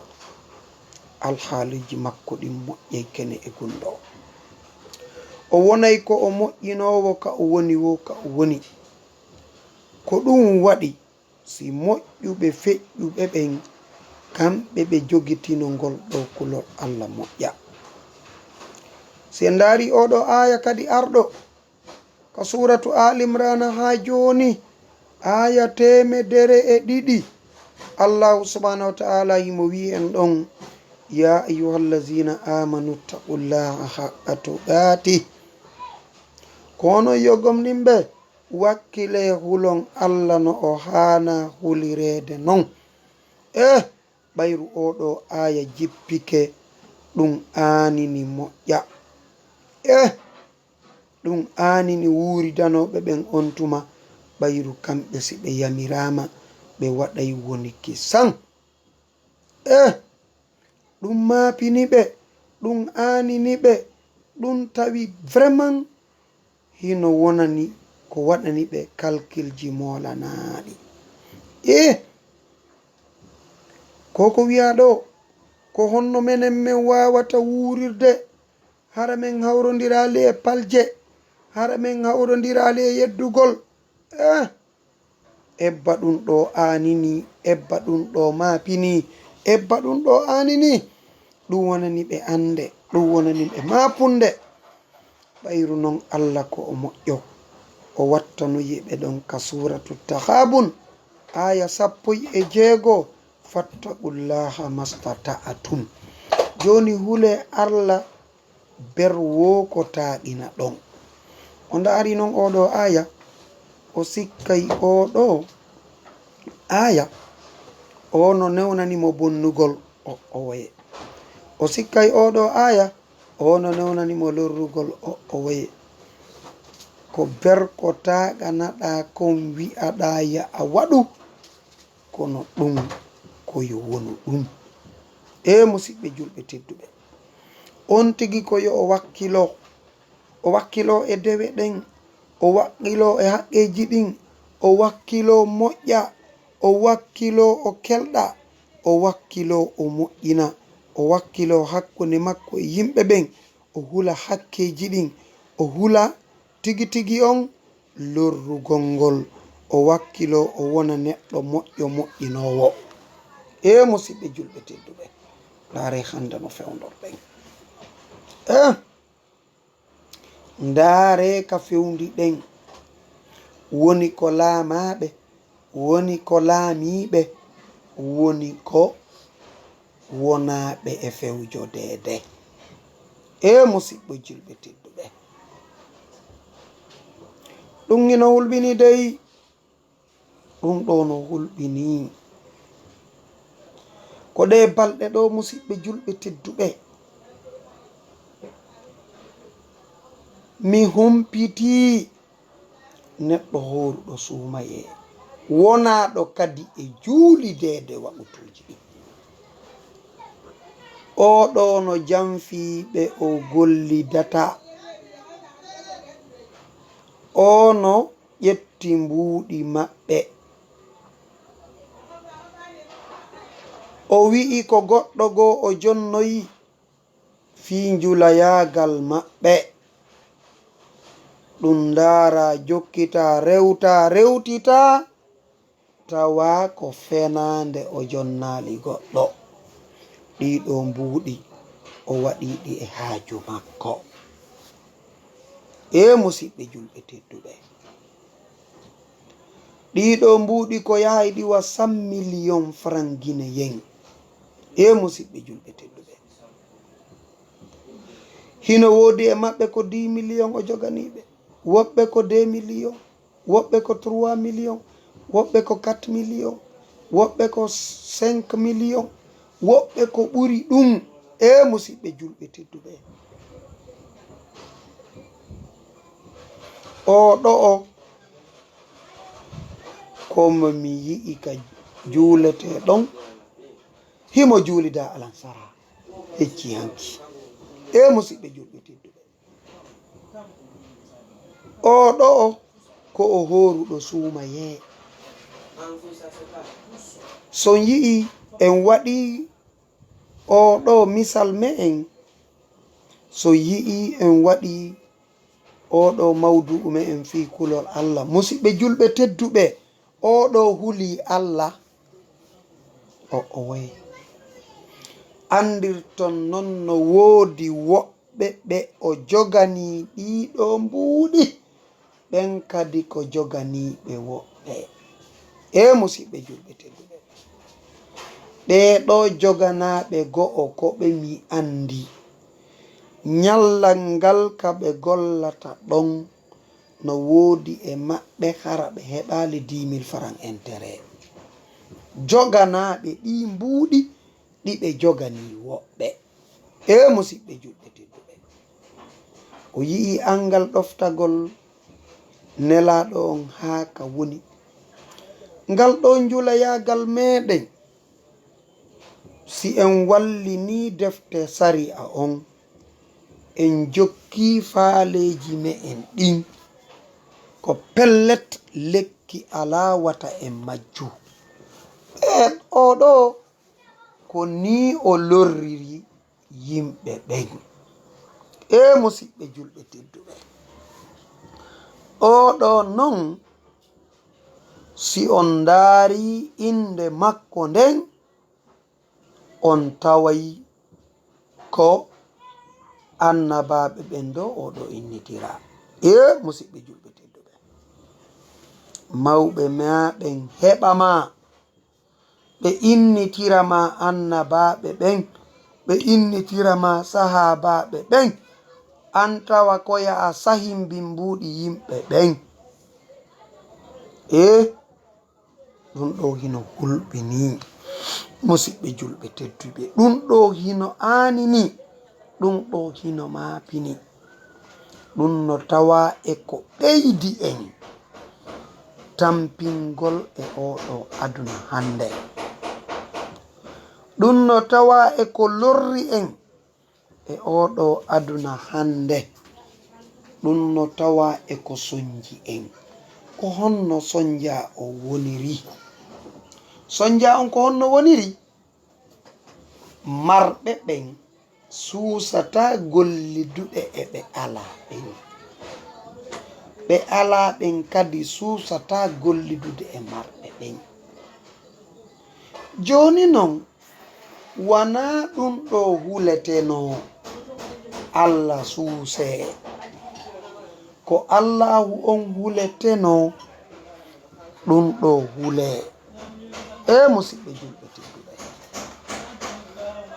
alhaaliiji makko ɗin moƴƴay kene e gunndoo. O wonay ko o moƴƴinoowo ka o woni woo ka o woni. Ko ɗum waɗi si moƴƴuɓe feƴƴuɓe ɓen, kamɓe ɓe jogitino ngol ɗoo kulol Alla moƴƴa. Si en ndaarii oo ɗoo aaya kadi arɗo, ka suuratu Aali Imraana haa jooni, aaya teemedere e ɗiɗi, Allaahu subhaanahu wa ta'aala himo wi'i en ɗon, "Yaa ayyuhal laziina aamanu ittaqullaaha haqqa tuqaatih." Ko onon yo gomɗinɓe, wakkilee hulon Alla no o haanaa hulireede non. Eh, ɓayru oo ɗoo aaya jippike, ɗum aanini moƴƴa. Eh, ɗum aanini wuuridanooɓe ɓen on tuma, ɓayru kamɓe si ɓe yamiraama, ɓe waɗay woni kisan. Eh, ɗum maapini ɓe, ɗum aanini ɓe, ɗum tawi vraiment hino wonani, ko waɗani ɓe kalkilji moolanaaɗi. Eh, ko ko wi'aa ɗoo, ko honno menen men waawata wuurirde? Hara men hawrondiraali e palje, hara men hawrondiraali e yeddugol. Eh, ebba ɗum ɗoo aanini, ebba ɗum ɗoo maapini, ebba ɗum ɗoo aanini. Ɗum wonani ɓe annde, ɗum wonani ɓe maapunde. Ɓayru non Alla ko o moƴƴo, o wattanoyi ɓe ɗon ka suuratu Taxaabun, aaya sappo e jeego, "Fattaqullaaha mastata'tum." Jooni hulee Alla ber woo ko taaɗina ɗon. O ndaari non oo ɗoo aaya, o sikkay oo ɗoo aaya, o no newnani mo bonnugol o, o woye. O sikkay oo ɗoo aaya, o no newnani mo lorrugol o, o woye. Ko ber ko taaɗanaɗaa kon wi'aɗaa ya a waɗu, kono ɗum ko yo wonu ɗum. Ee musiɓɓe julɓe tedduɓe, on tigi ko yo o wakkiloo, o wakkiloo e dewe ɗen, o wakkiloo e haqqeeji ɗin, o wakkiloo moƴƴa, o wakkiloo o kelɗa, o wakkiloo o moƴƴina, o wakkiloo hakkunde makko e yimɓe ɓen, o hula hakkeeji ɗin, o hula tigi tigi on lorrugol ngol, o wakkiloo o wona neɗɗo moƴƴo moƴƴinoowo. Ee musiɓɓe julɓe tedduɓe, ndaaree hannde no fewndorɗen. Eh, ndaaree ka fewndiɗen. Woni ko laamaaɓe, woni ko laamiiɓe, woni ko wonaaɓe e fewjodeede. Ee musiɓɓe julɓe tedduɓe, ɗum hino hulɓini dey, ɗum ɗoo no hulɓini. Ko ɗee balɗe ɗoo, musiɓɓe julɓe tedduɓe, mi humpitii neɗɗo hooruɗo suumayee, wonaaɗo kadi e juulideede waqtuuji ɗin. Oo ɗoo no janfii ɓe o gollidata. Oo no ƴetti mbuuɗi maɓɓe. O wi'i ko goɗɗo goo o jonnoyi. fii njulayaagal maɓɓe. Ɗum ndaaraa, jokkitaa, rewtaa, rewtitaa, tawaa ko fenaande o jonnaali goɗɗo. Ɗii ɗoo mbuuɗi o waɗii ɗi e haaju makko. Ee musiɓɓe julɓe tedduɓe, ɗii ɗoo mbuuɗi ko yahay ɗi wa cent millions francs guinéens. Ee musiɓɓe julɓe tedduɓe, hino woodi e maɓɓe ko dix millions o joganii ɓe, woɓɓe ko deux millions, woɓɓe ko trois millions, woɓɓe ko quatre millions, woɓɓe ko cinq millions, woɓɓe ko ɓuri ɗum. Ee musiɓɓe julɓe tedduɓe, oo ɗoo ko mo mi yi'i ka juuletee ɗon, himo juulida alansara hecci hanki. Ee musiɓɓe julɓe tedduɓe, oo ɗoo ko o hooruɗo suumayee. So yi'i en waɗii oo ɗoo misal me'en, so yi'i en waɗii oo ɗoo mawdu'u me'en fii kulol Alla, musiɓɓe julɓe tedduɓe, oo ɗoo hulii Alla. O, o woy. Anndirton non no woodi woɓɓe ɓe o joganii ɗii ɗoo mbuuɗi, ɓen kadi ko joganii ɓe woɓɓe. Ee musiɓɓe julɓe tedduɓe, ɓee ɗoo joganaaɓe go'o ko ɓe mi anndi. Ñallal ngal ka ɓe gollata ɗon, no woodi e maɓɓe hara ɓe heɓaali dix mille francs intérêt. Joganaaɓe ɗii mbuuɗi ɗi ɓe joganii woɓɓe. Ee musiɓɓe julɓe tedduɓe, o yi'i anngal ɗoftagol Nelaaɗo on haa ka woni. Ngal ɗoo njulayaagal meɗen, si en wallinii defte sari'a on, en jokkii faaleeji me'en ɗin, ko pellet lekki alaa wata en majju. Ee, oo ɗoo ko nii o lorriri yimɓe ɓen. Ee musiɓɓe julɓe tedduɓe, oo ɗoo non, si on ndaarii innde makko nden, on taway ko annabaaɓe ɓen ɗoo oo ɗoo innitiraa. Ee musiɓɓe julɓe tedduɓe, mawɓe maa ɓen heɓa maa, ɓe innitira ma annabaaɓe ɓen, ɓe innitira ma sahaabaaɓe ɓen, an tawa ko yaa sahi mbimbuuɗi yimɓe ɓen. Ee, ɗum ɗoo hino hulɓinii, musiɓɓe julɓe tedduɓe, ɗum ɗoo hino aaninii, ɗum ɗoo hino maapinii. Ɗum no tawaa e ko ɓeydi en tampingol e oo ɗoo aduna hannde. Ɗum no tawaa e ko lorri en e oo ɗoo aduna hannde. Ɗum no tawaa e ko sonji en. Ko honno sonjaa on woniri? Sonjaa on ko honno woniri? Marɓe ɓen suusataa gollidude e ɓe alaa ɓen. Ɓe alaa ɓen kadi suusataa gollidude e marɓe ɓen. Jooni non, wanaa ɗum ɗoo huletenoo Alla suusee. Ko Allaahu on huletenoo ɗum ɗoo hulee. Ee musiɓɓe julɓe tedduɓe,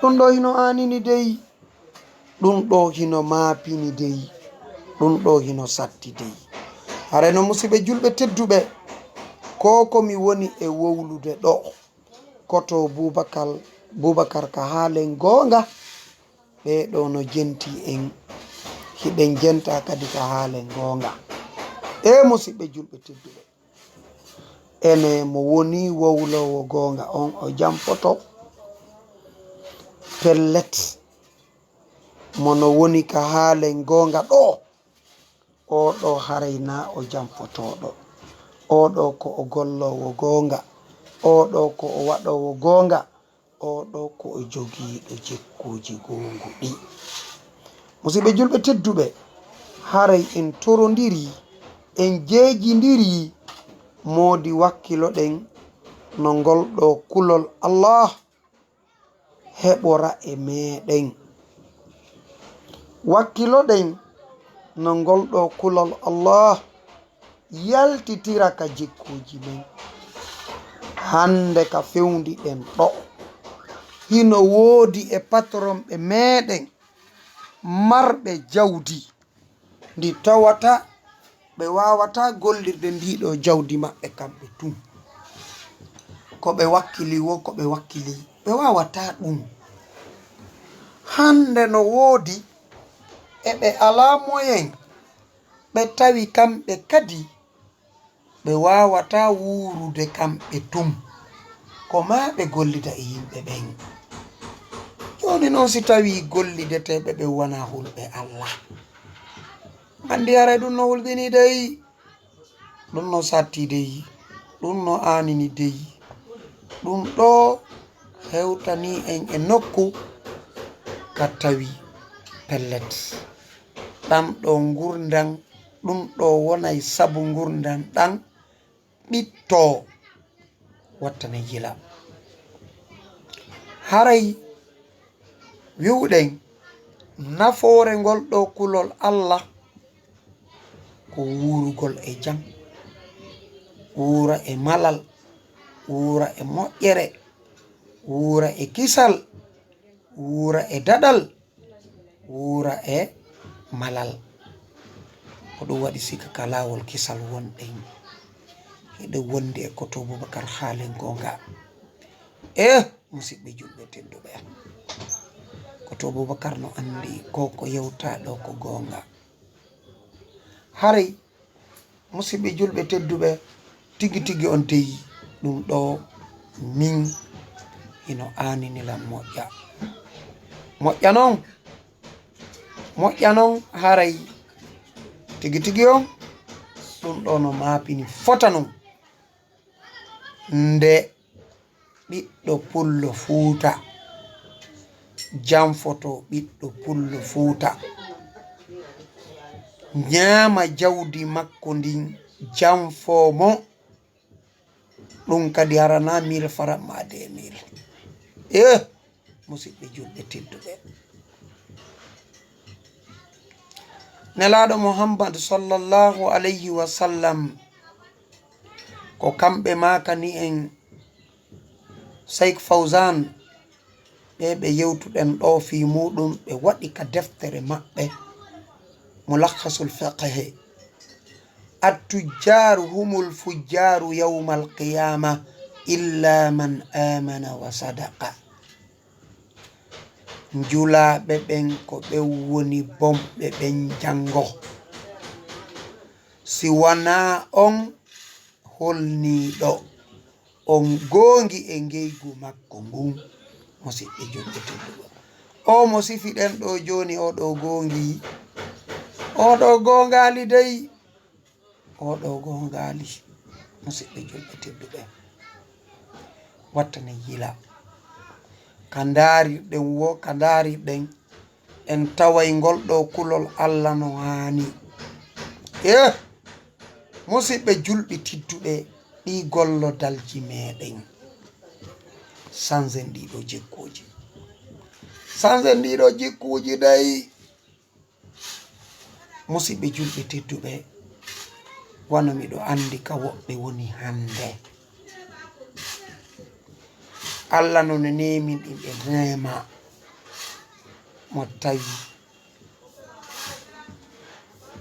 ɗum ɗoo hino aanini dey, ɗum ɗoo hino maapini dey, ɗum ɗoo hino satti dey. Hare no musiɓɓe julɓe tedduɓe, ko ko mi woni e wowlude ɗoo, koto Bubakar, Bubakar ka haalen goonga, ɓee ɗoo no jenti en, hiɓen jenta kadi ka haalen goonga. Ee musiɓɓe julɓe tedduɓe, ene mo woni wowloowo goonga on o jampoto. Pellet, mo no woni ka haalen goonga ɗoo, oo ɗoo haray naa o jamfotooɗo. Oo ɗoo ko o golloowo goonga. Oo ɗoo ko o waɗoowo goonga. Oo ɗoo ko o jogiiɗo jikkuuji goonguɗi. Musidɓe julɓe tedduɓe, haray en torondirii, en jeejindirii, moodi wakkiloɗen no ngol ɗoo kulol Allah heɓora e meeɗen. Wakkiloɗen no ngol ɗoo kulol Allah yaltitira ka jikkuuji men. Hannde ka fewndiɗen ɗoo, hino woodi e patronɓe meeɗen marɓe jawdi ndi tawata ɓe waawataa gollirde ndii ɗoo jawdi maɓɓe kamɓe tun. Ko ɓe wakkili woo, ko ɓe wakkili, ɓe waawataa ɗun. Hannde no woodi e ɓe alaa moyen, ɓe tawi kamɓe kadi ɓe waawataa wuurude kamɓe tun, ko maa ɓe gollida e yimɓe ɓen. Jooni non, si tawii gollideteeɓe ɓen wanaa hulɓe Allah, anndi haray ɗun no hulɓinii dey, ɗun no sattii dey, ɗun no aanini dey. Ɗun ɗoo hewtanii en e nokku ka tawi pellet. Ɗan ɗoo ngurndan, ɗun ɗoo wonay sabu ngurndan ɗan ɓittoo, wattane yila. Haray wi'uɗen nafoore ngol ɗoo kulol Allah ko wuurugol e jam, wuura e malal, wuura e moƴƴere, wuura e kisal, wuura e daɗal, wuura e malal. Ko ɗun waɗi si ka, ka laawol kisal wonɗen, hiɗen wondi e Koto Bubakar, haalen goonga. Eh, musidɓe julɓe tedduɓe, Koto Bubakar no anndi ko, ko yewtaa ɗoo ko goonga. Haray, musidɓe julɓe tedduɓe, tigi tigi on dey, ɗun ɗoo min hino aanini lan moƴƴa. Moƴƴa non, moƴƴa non, haray tigi tigi on, ɗun ɗoo no maapini fota non. Nde ɓiɗɗo pullo Fuuta janfotoo, ɓiɗɗo pullo Fuuta ñaama jawdi makko ndin, janfoo mo, ɗun kadi haranaa mille francs maa deux mille. Eh, musidɓe julɓe tedduɓe, Nelaaɗo Muhammad sallallahu alayhi wa sallam, ko kamɓe maakani en, Sheikh Fawzan, ɓe ɓe yewtuɗen ɗoo fii muuɗun, ɓe waɗi ka deftere maɓɓe, Mulakhasul Fiqhi: "Attujjaaru humul fujjaaru yawmal qiyaama, illa man aamana wa sadaqa." Njulaaɓe ɓen ko ɓen woni bonɓe ɓen janngo, si wanaa on holniiɗo on goongi e ngeygu makko ngun. Musidɓe julɓe tedduɓe, oo mo sifiɗen ɗoo jooni, oo ɗoo goongi, oo ɗoo goongaali dey. Oo ɗoo goongaali, musidɓe julɓe tedduɓe, wattane yila. Ka ndaarirɗen woo, ka ndaarirɗen, en taway ngol ɗoo kulol Alla no haani. Eh, musidɓe julɓe tedduɓe, ɗii gollodalji meeɗen, sansen ɗii ɗoo jikkuuji. Sansen ɗii ɗoo jikkuuji dey. Musidɓe julɓe tedduɓe, wano miɗo anndi ka woɓɓe woni hannde, Alla no neemi ɗi, ɓe neema mo tawi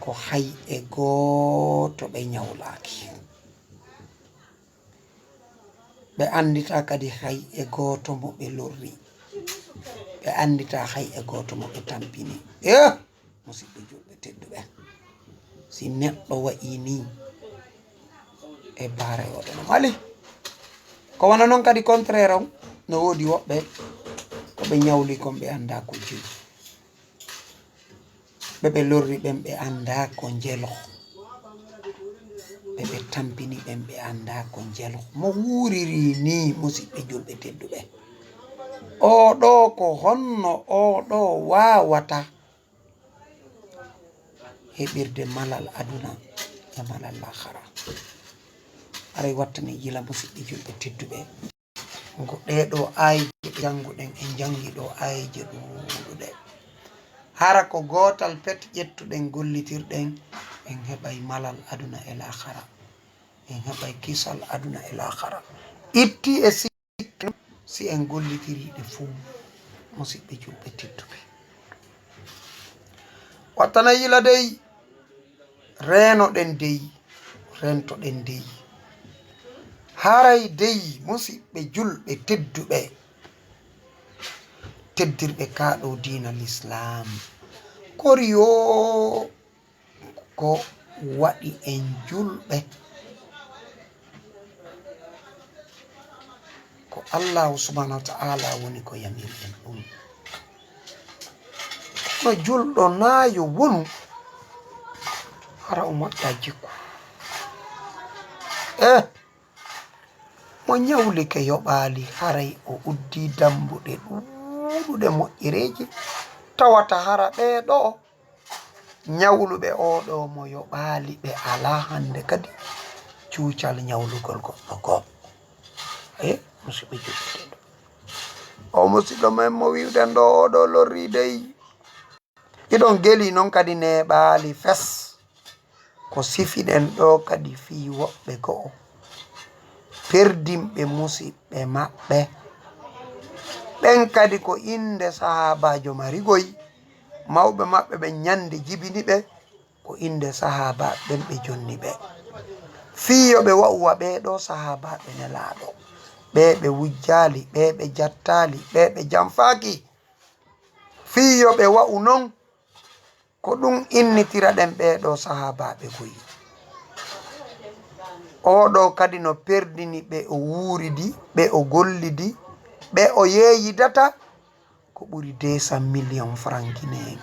ko hay e gooto ɓe ñawlaaki. Ɓe annditaa kadi hay e gooto mo ɓe lorri. Ɓe annditaa hay e gooto mo ɓe tampini. Eh, musidɓe julɓe tedduɓe, si neɗɗo waɗii nii, e baara e waɗa no mali. Ko wano non kadi contraire on, no woodi woɓɓe ko ɓe ñawli kon, ɓe anndaa ko jeyi. Ɓe ɓe lorri ɓen, ɓe anndaa ko njelo. Ɓe ɓe tampini ɓen, ɓe anndaa ko njelo. Mo wuuriri nii, musidɓe julɓe tedduɓe, oo ɗoo ko honno oo ɗoo waawata heɓirde malal aduna e malal laakhara. Haray wattani yila, musiɓɓe julɓe tedduɓe. Ko ɗee ɗoo aayeeje ɗe jannguɗen, en janngi ɗoo aayeeje ɗuuɗuɗe. Hara ko gootal pet ƴettuɗen, gollitirɗen, en heɓay malal aduna e laakhara. En heɓay kisal aduna e laakhara. Itti e sikke, si en gollitirii ɗe fuu, musiɓɓe julɓe tedduɓe. Wattana yila dey, reenoɗen dey, rentoɗen dey. Haray dey, musiɓɓe julɓe tedduɓe, teddirɓe kaa ɗoo diina Lislaam, kori yoo ko waɗi en julɓe? Ko Allaahu subhaanahu wa ta'aalaa woni ko yamiri en ɗum. No julɗo naa yo wonu, hara o moƴƴa jikku. Eh, mo ñawlike yoɓaali, haray o uddii dammbuɗe ɗuuɗuɗe moƴƴereeji, tawata hara ɓee ɗoo ñawluɓe oo ɗoo mo yoɓaali ɓe alaa hannde kadi cuucal ñawlugol goɗɗo goo. E, musiɓɓe julɓe tedduɓe. O musiɗɗo men mo wi'uɗen ɗoo, oo ɗoo lorrii dey. Iɗon gelii non kadi neeɓaali fes. Ko sifiɗen ɗoo kadi fii woɓɓe go'o perdinɓe musiɓɓe maɓɓe. Ɓen kadi ko innde sahaabaajo mari goy, mawɓe maɓɓe ɓen ñande jibini ɓe, ko innde sahaabaaɓe ɓen ɓe jonni ɓe. Fii yo ɓe wa'u wa ɓee ɗoo sahaabaaɓe Nelaaɗo, ɓee ɓe wujjaali, ɓee ɓe jattaali, ɓee ɓe janfaaki. Fii yo ɓe wa'u non, ko ɗum innitiraɗen ɓee ɗoo sahaabaaɓe goy. Oo ɗoo kadi no perdini ɓe o wuuridi, ɓe o gollidi, ɓe o yeeyidata, ko ɓuri deux cents millions francs guinéens.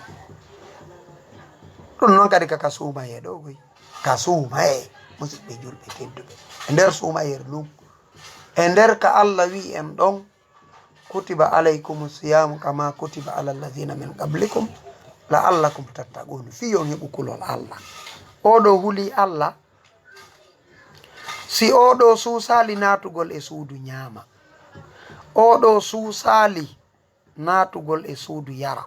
Ɗum noon kadi ka, ka suumayee ɗoo goy. Ka suumayee, musiɓɓe julɓe tedduɓe. E nder suumayee ɗum, e nder ka Alla wi'i en ɗon, "Kutiba alaykumu siyaamu kama kutiba ala alladhina min qablikum la'allakum tattaqun." Fii yo on heɓu kulol Alla. Oo ɗoo hulii Alla, si oo ɗoo suusaali naatugol e suudu ñaama, oo ɗoo suusaali naatugol e suudu yara,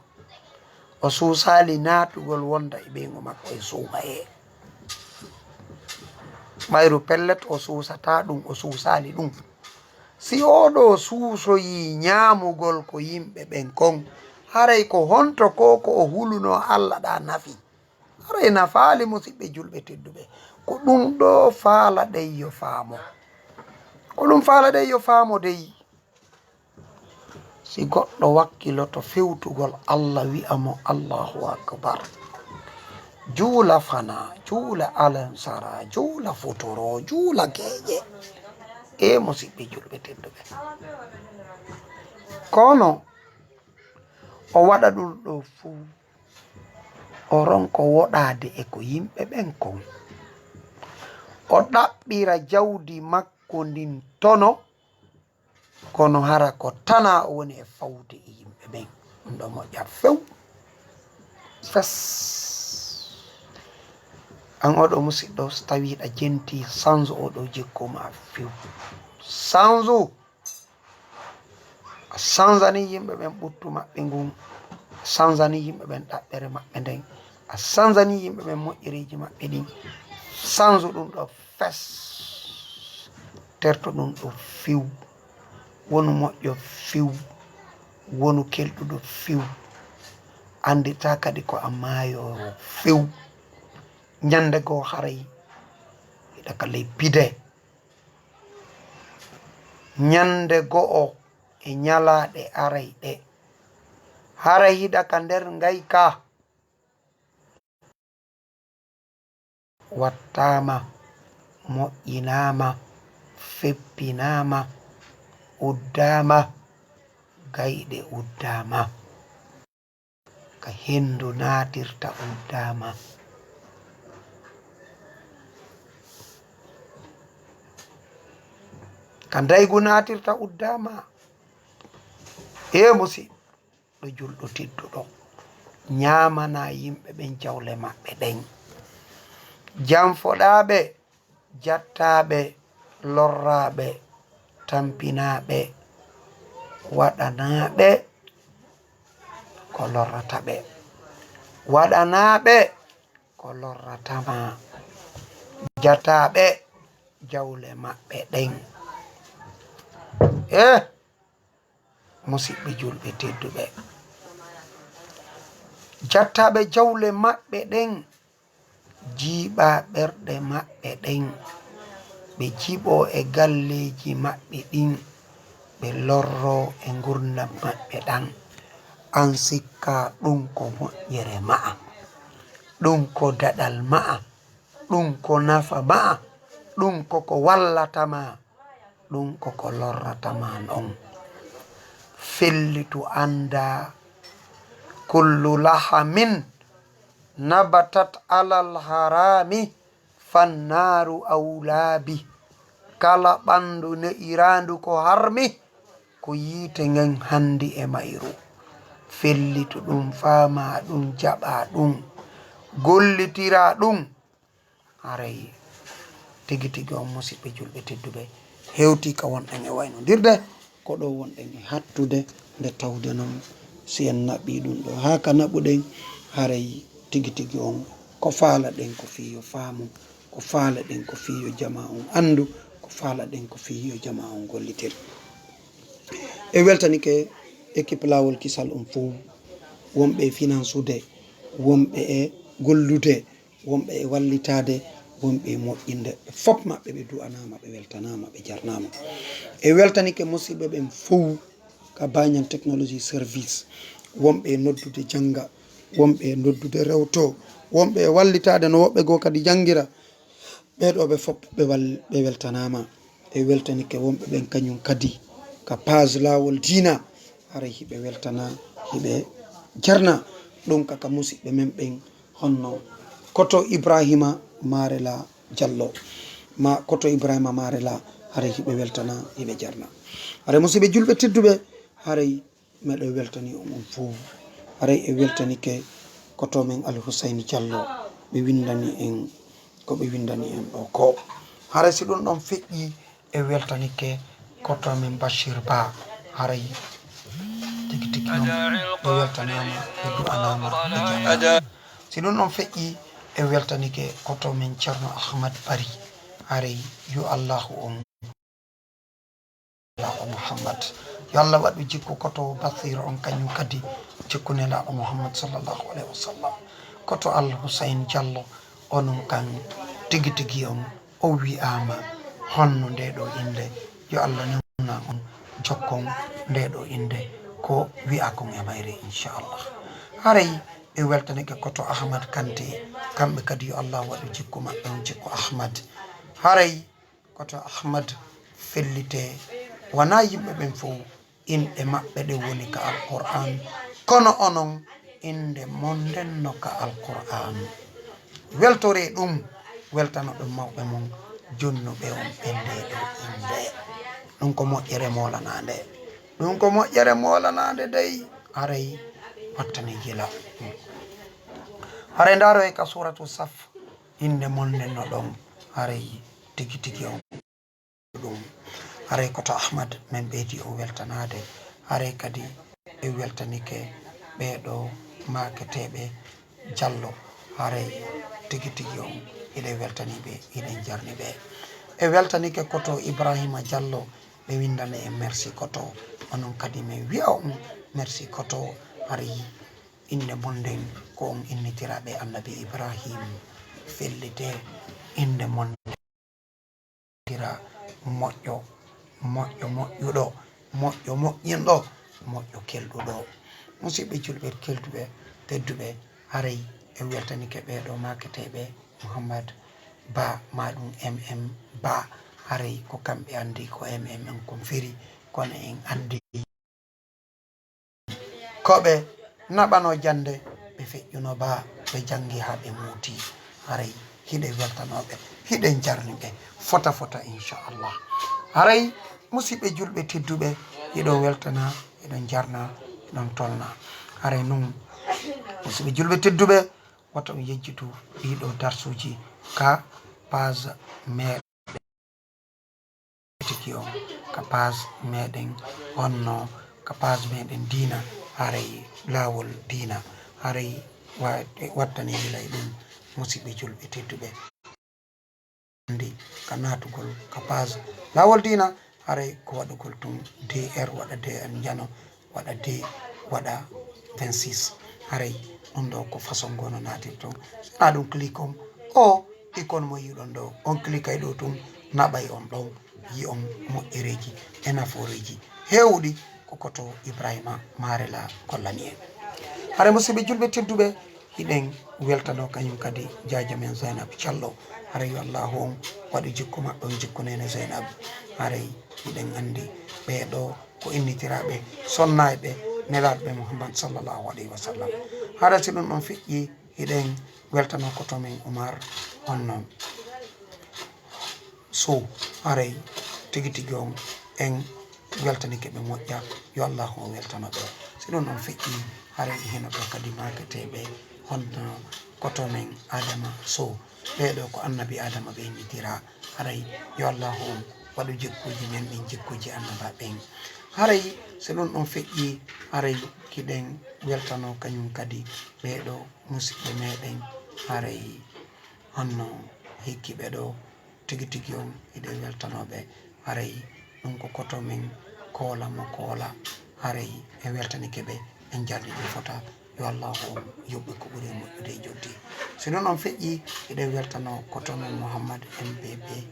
o suusaali naatugol wonda e ɓeyngu makko e suumayee. Mayru pellet, o suusataa ɗum, o suusaali ɗum. Si oo ɗoo suusoyii ñaamugol ko yimɓe ɓen kon, haray ko honto ko, ko o hulunoo Alla ɗaa nafi? Haray nafaali, musiɓɓe julɓe tedduɓe. Ko ɗum ɗoo faalaɗen yo faamo. Ko ɗum faalaɗen yo faamo dey. Si goɗɗo wakkiloto fewtugol Alla, wi'a mo, "Allahu akbar." Juula fanaa, juula alansara, juula futuro, juula geeƴe. E musiɓɓe julɓe tedduɓe. Kono o waɗa ɗum ɗoo fuu, o ronko woɗaade e ko yimɓe ɓen kon. O ɗaɓɓira jawdi makko ndin tono, kono hara ko tanaa o woni e fawde e yimɓe ɓen. Ɗum ɗoo moƴƴa few. Fes. An oo ɗoo musiɗɗo, so tawii hiɗa jentii, sanzo oo ɗoo jikku maa few. Sanzo. A sanzanii yimɓe ɓen ɓuttu maɓɓe ngun. A sanzanii yimɓe ɓen ɗaɓɓere maɓɓe nden. A sanzanii yimɓe ɓen moƴƴereeji maɓɓe ɗin. Sanzo ɗum ɗoo fes. Terto ɗum ɗoo few. Wonu moƴƴo few. Wonu kelɗuɗo few. Annditaa kadi ko a maayoowo few. Ñannde goo haray hiɗa ka ley pide. Ñannde go'o e ñalaaɗe aray ɗe, haray hiɗa ka nder ngayka. Wattaama, moƴƴinaama, feppinaama, uddaama, gayɗe uddaama. Ka henndu naatirta uddaama. Ka ndaygu naatirta uddaama. Ee musiɗɗo julɗo tedduɗo, ñaamanaa yimɓe ɓen jawle maɓɓe ɗen. Janfoɗaaɓe, jattaaɓe, lorraaɓe, tampinaaɓe, waɗanaaɓe ko lorrata ɓe, waɗanaaɓe ko lorrata ma, jataaɓe jawle maɓɓe ɗen. Eh, musiɓɓe julɓe tedduɓe, jattaaɓe jawle maɓɓe ɗen, jiiɓaa ɓerɗe maɓɓe ɗen, ɓe jiɓoo e galleeji maɓɓe ɗin, ɓe lorroo e ngurndan maɓɓe ɗan. An sikkaa ɗun ko moƴƴere ma'a, ɗun ko daɗal ma'a, ɗun ko nafa ma'a, ɗun ko ko wallata ma, ɗun ko ko lorrata ma non. Fellitu anndaa, kullu lahamin nabatat alal harami fannaaru awlaa bi. Kala ɓanndu ne'iraandu ko harmi, ko yiite ngen hanndi e mayru. Fellitu ɗun, faamaa ɗun, jaɓaa ɗun, gollitiraa ɗun. Haray tigi tigi on, musiɓɓe julɓe tedduɓe, hewtii ka wonɗen e waynondirde, ko ɗo wonɗen e hattude nde tawde non si en naɓii ɗun ɗo haa ka naɓuɗen, haray tigi tigi on ko faalaɗen ko fii yo faamu, ko faalaɗen ko fii yo jamaa on anndu, ko faalaɗen ko fii yo jamaa on gollitir. E weltanike équipe Laawol Kisal on fow, wonɓe e finansude, wonɓe e gollude, wonɓe e wallitaade, wonɓe e moƴƴinde. Ɓe fop maɓɓe ɓe du'anaama, ɓe weltanaama, ɓe jarnaama. E weltanike musiɓɓe ɓen fow ka Banyan Technology Service, wonɓe e noddude jannga, wonɓe e noddude rewto, wonɓe e wallitaade no woɓɓe goo kadi janngira. Ɓee ɗoo ɓe fop ɓe wal-, ɓe weltanaama. E weltanike wonɓe ɓen kañum kadi ka page Laawol Diina, haray hiɓe weltanaa, hiɓe jarnaa. Ɗun ka, ka musiɓɓe men ɓen honno Koto Ibrahima Marela Jallo, ma Koto Ibrahima Marela, haray hiɓe weltanaa, hiɓe jarnaa. Haray musiɓɓe julɓe tedduɓe, haray meɗen weltanii on, on fow. Haray e weltanike koto men Alhusayni Jallo, ɓe winndani en ko ɓe winndani en ɗoo ko. Haray si ɗun ɗon feƴƴii, e weltanike koto men Bashir Ba, haray tigi tigi on ɓe weltanaama, ɓe du'anaama, ɓe jarnaama. Si ɗun ɗon feƴƴii, e weltanike koto men Ceerno Ahmad Bari, haray yo Allaahu on Nelaaɗo Muhammad. Yo Allah waɗu jikku koto Basiir on kañum kadi jikku Nelaaɗo Muhammad sallallahu alayhi wa sallam. Koto Al Husayn Jallo, onon kan tigi tigi on, o wi'aama honno ndee ɗoo innde? Yo Allah newna on jokkon ndee ɗoo innde ko wi'aa kon e mayre, inchallah. Haray ɓe weltanike koto Ahmad Kanté, kamɓe kadi yo Allah waɗu jikku maɓɓe on jikku Ahmad. Haray koto Ahmad fellitee, wanaa yimɓe ɓen fow inɗe maɓɓe ɗe woni ka Alqur'aan, kono onon innde mon nden no ka Alqur'aan. Weltoree ɗum, weltano ɗum mawɓe mon jonnuɓe on ɓe ndee ɗoo innde. Ɗum ko moƴƴere moolanaande. Ɗum ko moƴƴere moolanaande dey, haray wattane yila. Haray ndaaree ka Suuratu Saf, innde mon nden no ɗon, haray tigi tigi on ɗum. Haray koto Ahmad men ɓeydi o weltanaade. Haray kadi e weltanike ɓee ɗoo maaketeeɓe Jallo. Haray tigi tigi on hiɗen weltanii ɓe, hiɗen jarni ɓe. E weltanike koto Ibrahima Jallo, ɓe winndana en merci koto. Onon kadi men wi'a on merci koto. Haray innde mon nden ko on innitiraaɓe Annabi Ibrahim, fellitee innde mon nden. Dira moƴƴo, moƴƴo moƴƴuɗo, moƴƴo moƴƴinɗo, moƴƴo kelɗuɗo. Musiɓɓe julɓe kelduɓe, tedduɓe, haray e weltanike ɓee ɗoo maaketeeɓe Muhammad Ba, maa ɗum M M Ba. Haray ko kamɓe anndi ko M M en kon firi, kono en anndi ko ɓe naɓanoo jannde, ɓe feƴƴunoo baa, ɓe janngi haa ɓe muuti. Haray hiɗen weltanoo ɓe, hiɗen jarni ɓe fota fota, inchallah. Haray musiɓɓe julɓe tedduɓe, hiɗon weltanaa, hiɗon jarnaa, hiɗon tolnaa. Haray nun, musiɓɓe julɓe tedduɓe, wota on yejjitu ɗii ɗoo darsuuji, ka page meɗen tigi on, ka page meɗen honno, ka page meɗen diina, haray laawol diina, haray wa-, wattani gila e ɗum, musiɓɓe julɓe tedduɓe. Anndi ka naatugol ka page laawol diina, haray ko waɗugol tun D R, waɗa D R njano, waɗa D, waɗa vingt-six. Haray ɗum ɗo ko façon ngono naatirton. Sona ɗum click on, o icône mo yi'uɗon ɗo, on click ay ɗo tun, naɓay on ɗon, yi'on moƴƴereeji e nafooreeji heewuɗi ko koto Ibrahima Marela kollani en. Haray musiɓɓe julɓe tedduɓe, hiɗen weltano kañum kadi jaaja men Zainab Diallo. Haray yo Allahu on waɗu jikku maɓɓe on jikku neene Zainab. Haray hiɗen anndi ɓee ɗo ko innitiraaɓe sonnaaɓe nelaaɗo ɓe Muhammad sallallahu alayhi wa sallam. Haray si ɗum ɗon feƴƴi, hiɗen weltano koto men Umar on non. Sow, haray tigi tigi on en weltanike ɓe moƴƴa, yo Allahu on weltano ɓe. Si ɗum ɗon feƴƴi, haray hino ɗo kadi maaketeeɓe honno koto men Adama Sow. Ɓee ɗo ko annabi Adama ɓe innitira. Haray yo Allahu on waɗu jikkuuji men ɗin jikkuuji annabaaɓe en. Haray si ɗum ɗon feƴƴi, haray hiɗen weltano kañum kadi ɓee ɗo musiɓɓe meɗen. Haray honno hikki ɓe ɗo tigi tigi on hiɗen weltano ɓe. Haray ɗum ko koto men Koola mo Koola. Haray en weltanike ɓe, en jarni ɓe fota. Yo Allahu on yoɓɓe ko ɓuri e moƴƴude e joddi. Si non on feƴƴi, hiɗen weltano koto men Muhammad M B B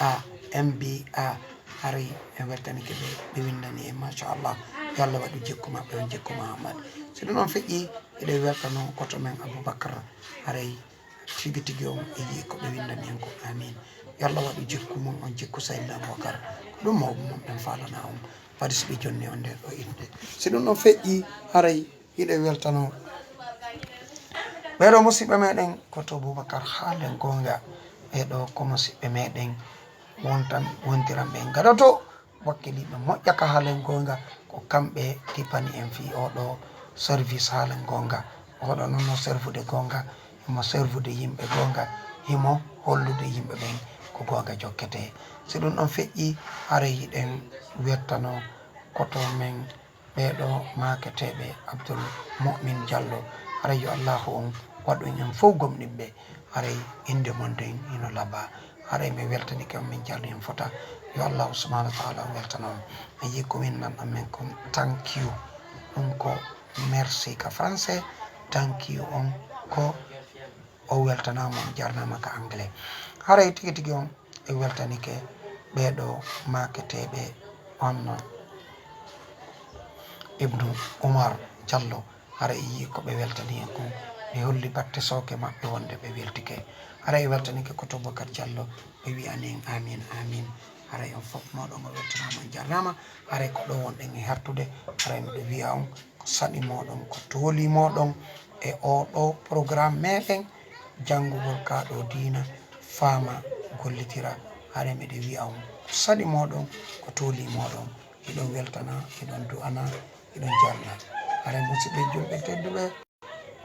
A, M B A. Haray en weltanike ɓe, ɓe windani en, machallah. Yo Allah waɗu jikku maɓɓe on jikku Muhammad. Si non on feƴƴi, hiɗen weltano koto men Abubakar. Haray tigi tigi on e yi'i ko ɓe windani en ko. Amin. Yo Allah waɗu jikku mum on jikku Sayyidina Abubakar. Ko ɗum mawɓe mum ɓen faalana on. Fadi si ɓe jonni on nder ɗo innde. Si ɗum ɗon feƴƴi, haray hiɗen weltano ɓee ɗo musiɓɓe meɗen koto Bubakar Haalen Goonga. Ɓee ɗo ko musiɓɓe meɗen wontan, wontiran ɓe gadoto. Wakkiliiɓe moƴƴa ka Haalen Goonga, ko kamɓe kippani en fii oo ɗo service Haalen Goonga. Oo ɗo non no servude goonga, himo servude yimɓe goonga, himo hollude yimɓe ɓen ko goonga jokketee. Si ɗum ɗon feƴƴi, haray hiɗen wettano koto men ɓee ɗo maaketeeɓe Abdul Mu'min Jallo. Haray yo Allaahu on waɗu en fow gomɗinɓe. Haray innde mon nden hino laaɓa. Haray mi weltanike on, min jarni on fota. Yo Allaahu subhaanahu wa taala on weltano on. Mi yii ko winnan ɗon men kon thank you. Ɗum ko merci ka français, thank you on ko o weltanaama, on jarnaama ka anglais. Haray tigi tigi on e weltanike ɓee ɗo maaketeeɓe on no Ibnu Umar Jallo. Haray yii ko ɓe weltani en kon, ɓe holli batte sooke maɓɓe wonde ɓe weltike. Haray weltanike koto Bubakar Jallo, ɓe wi'ani en amin, amin. Haray on fof mooɗon o weltanaama, on jarnaama. Haray ko ɗo wonɗen e hattude. Haray miɗo wi'a on ko saɗi mooɗon, ko tooli mooɗon e oo ɗo programme meɗen janngugol kaa ɗo diina, faama, gollitira. Haray miɗo wi'a on ko saɗi mooɗon, ko tooli mooɗon. Hiɗon weltana, hiɗon du'ana, hiɗon jarna. Haray musiɓɓe julɓe tedduɓe,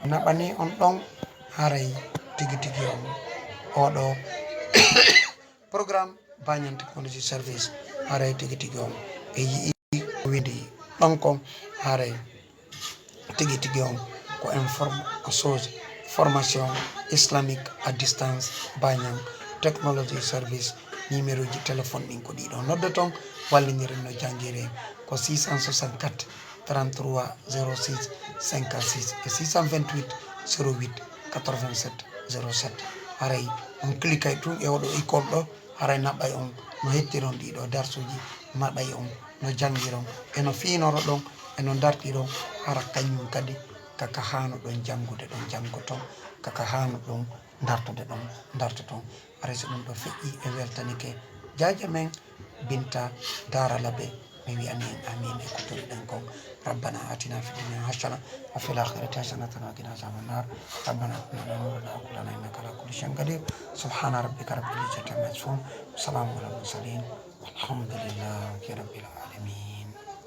naɓani on ɗon, haray tigi tigi on oo ɗo programme Banyan Technology Service, haray tigi tigi on e yi'i ko windi ɗon kon, haray tigi tigi on ko inform-, ko source formation islamique à distance Banyan Technology Service. Numéro ji téléphone ɗin ko ɗiɗo, noddoton, wallindiren no janngiren, ko six cent soixante-quatre, trente-trois, zéro six, cinquante-six e six cent vingt-huit, zéro huit, quatre-vingt-sept, zéro sept. Haray on cliquay tun e oɗo icône ɗo, haray naɓay on no hettiron ɗiɗo darsuji, naɓay on no janngiron, e no fiinoro ɗon, e no dartiron, hara kañum kadi kaka haano ɗon janngude ɗon janngoton, kaka haano ɗon dartude ɗon dartoton. Haray so ɗum ɗo feƴƴi e weltanike jaaja men Binta Daara Labe, mi wi'ani en amin e ko tolniɗen kon. ربنا آتنا في الدنيا حسنة وفي الآخرة حسنة وقنا عذاب النار. ربنا هب لنا من لدنك رحمة إنك على كل شيء قدير. سبحان ربك رب العزة عما يصفون. وسلام على المرسلين. والحمد لله رب العالمين.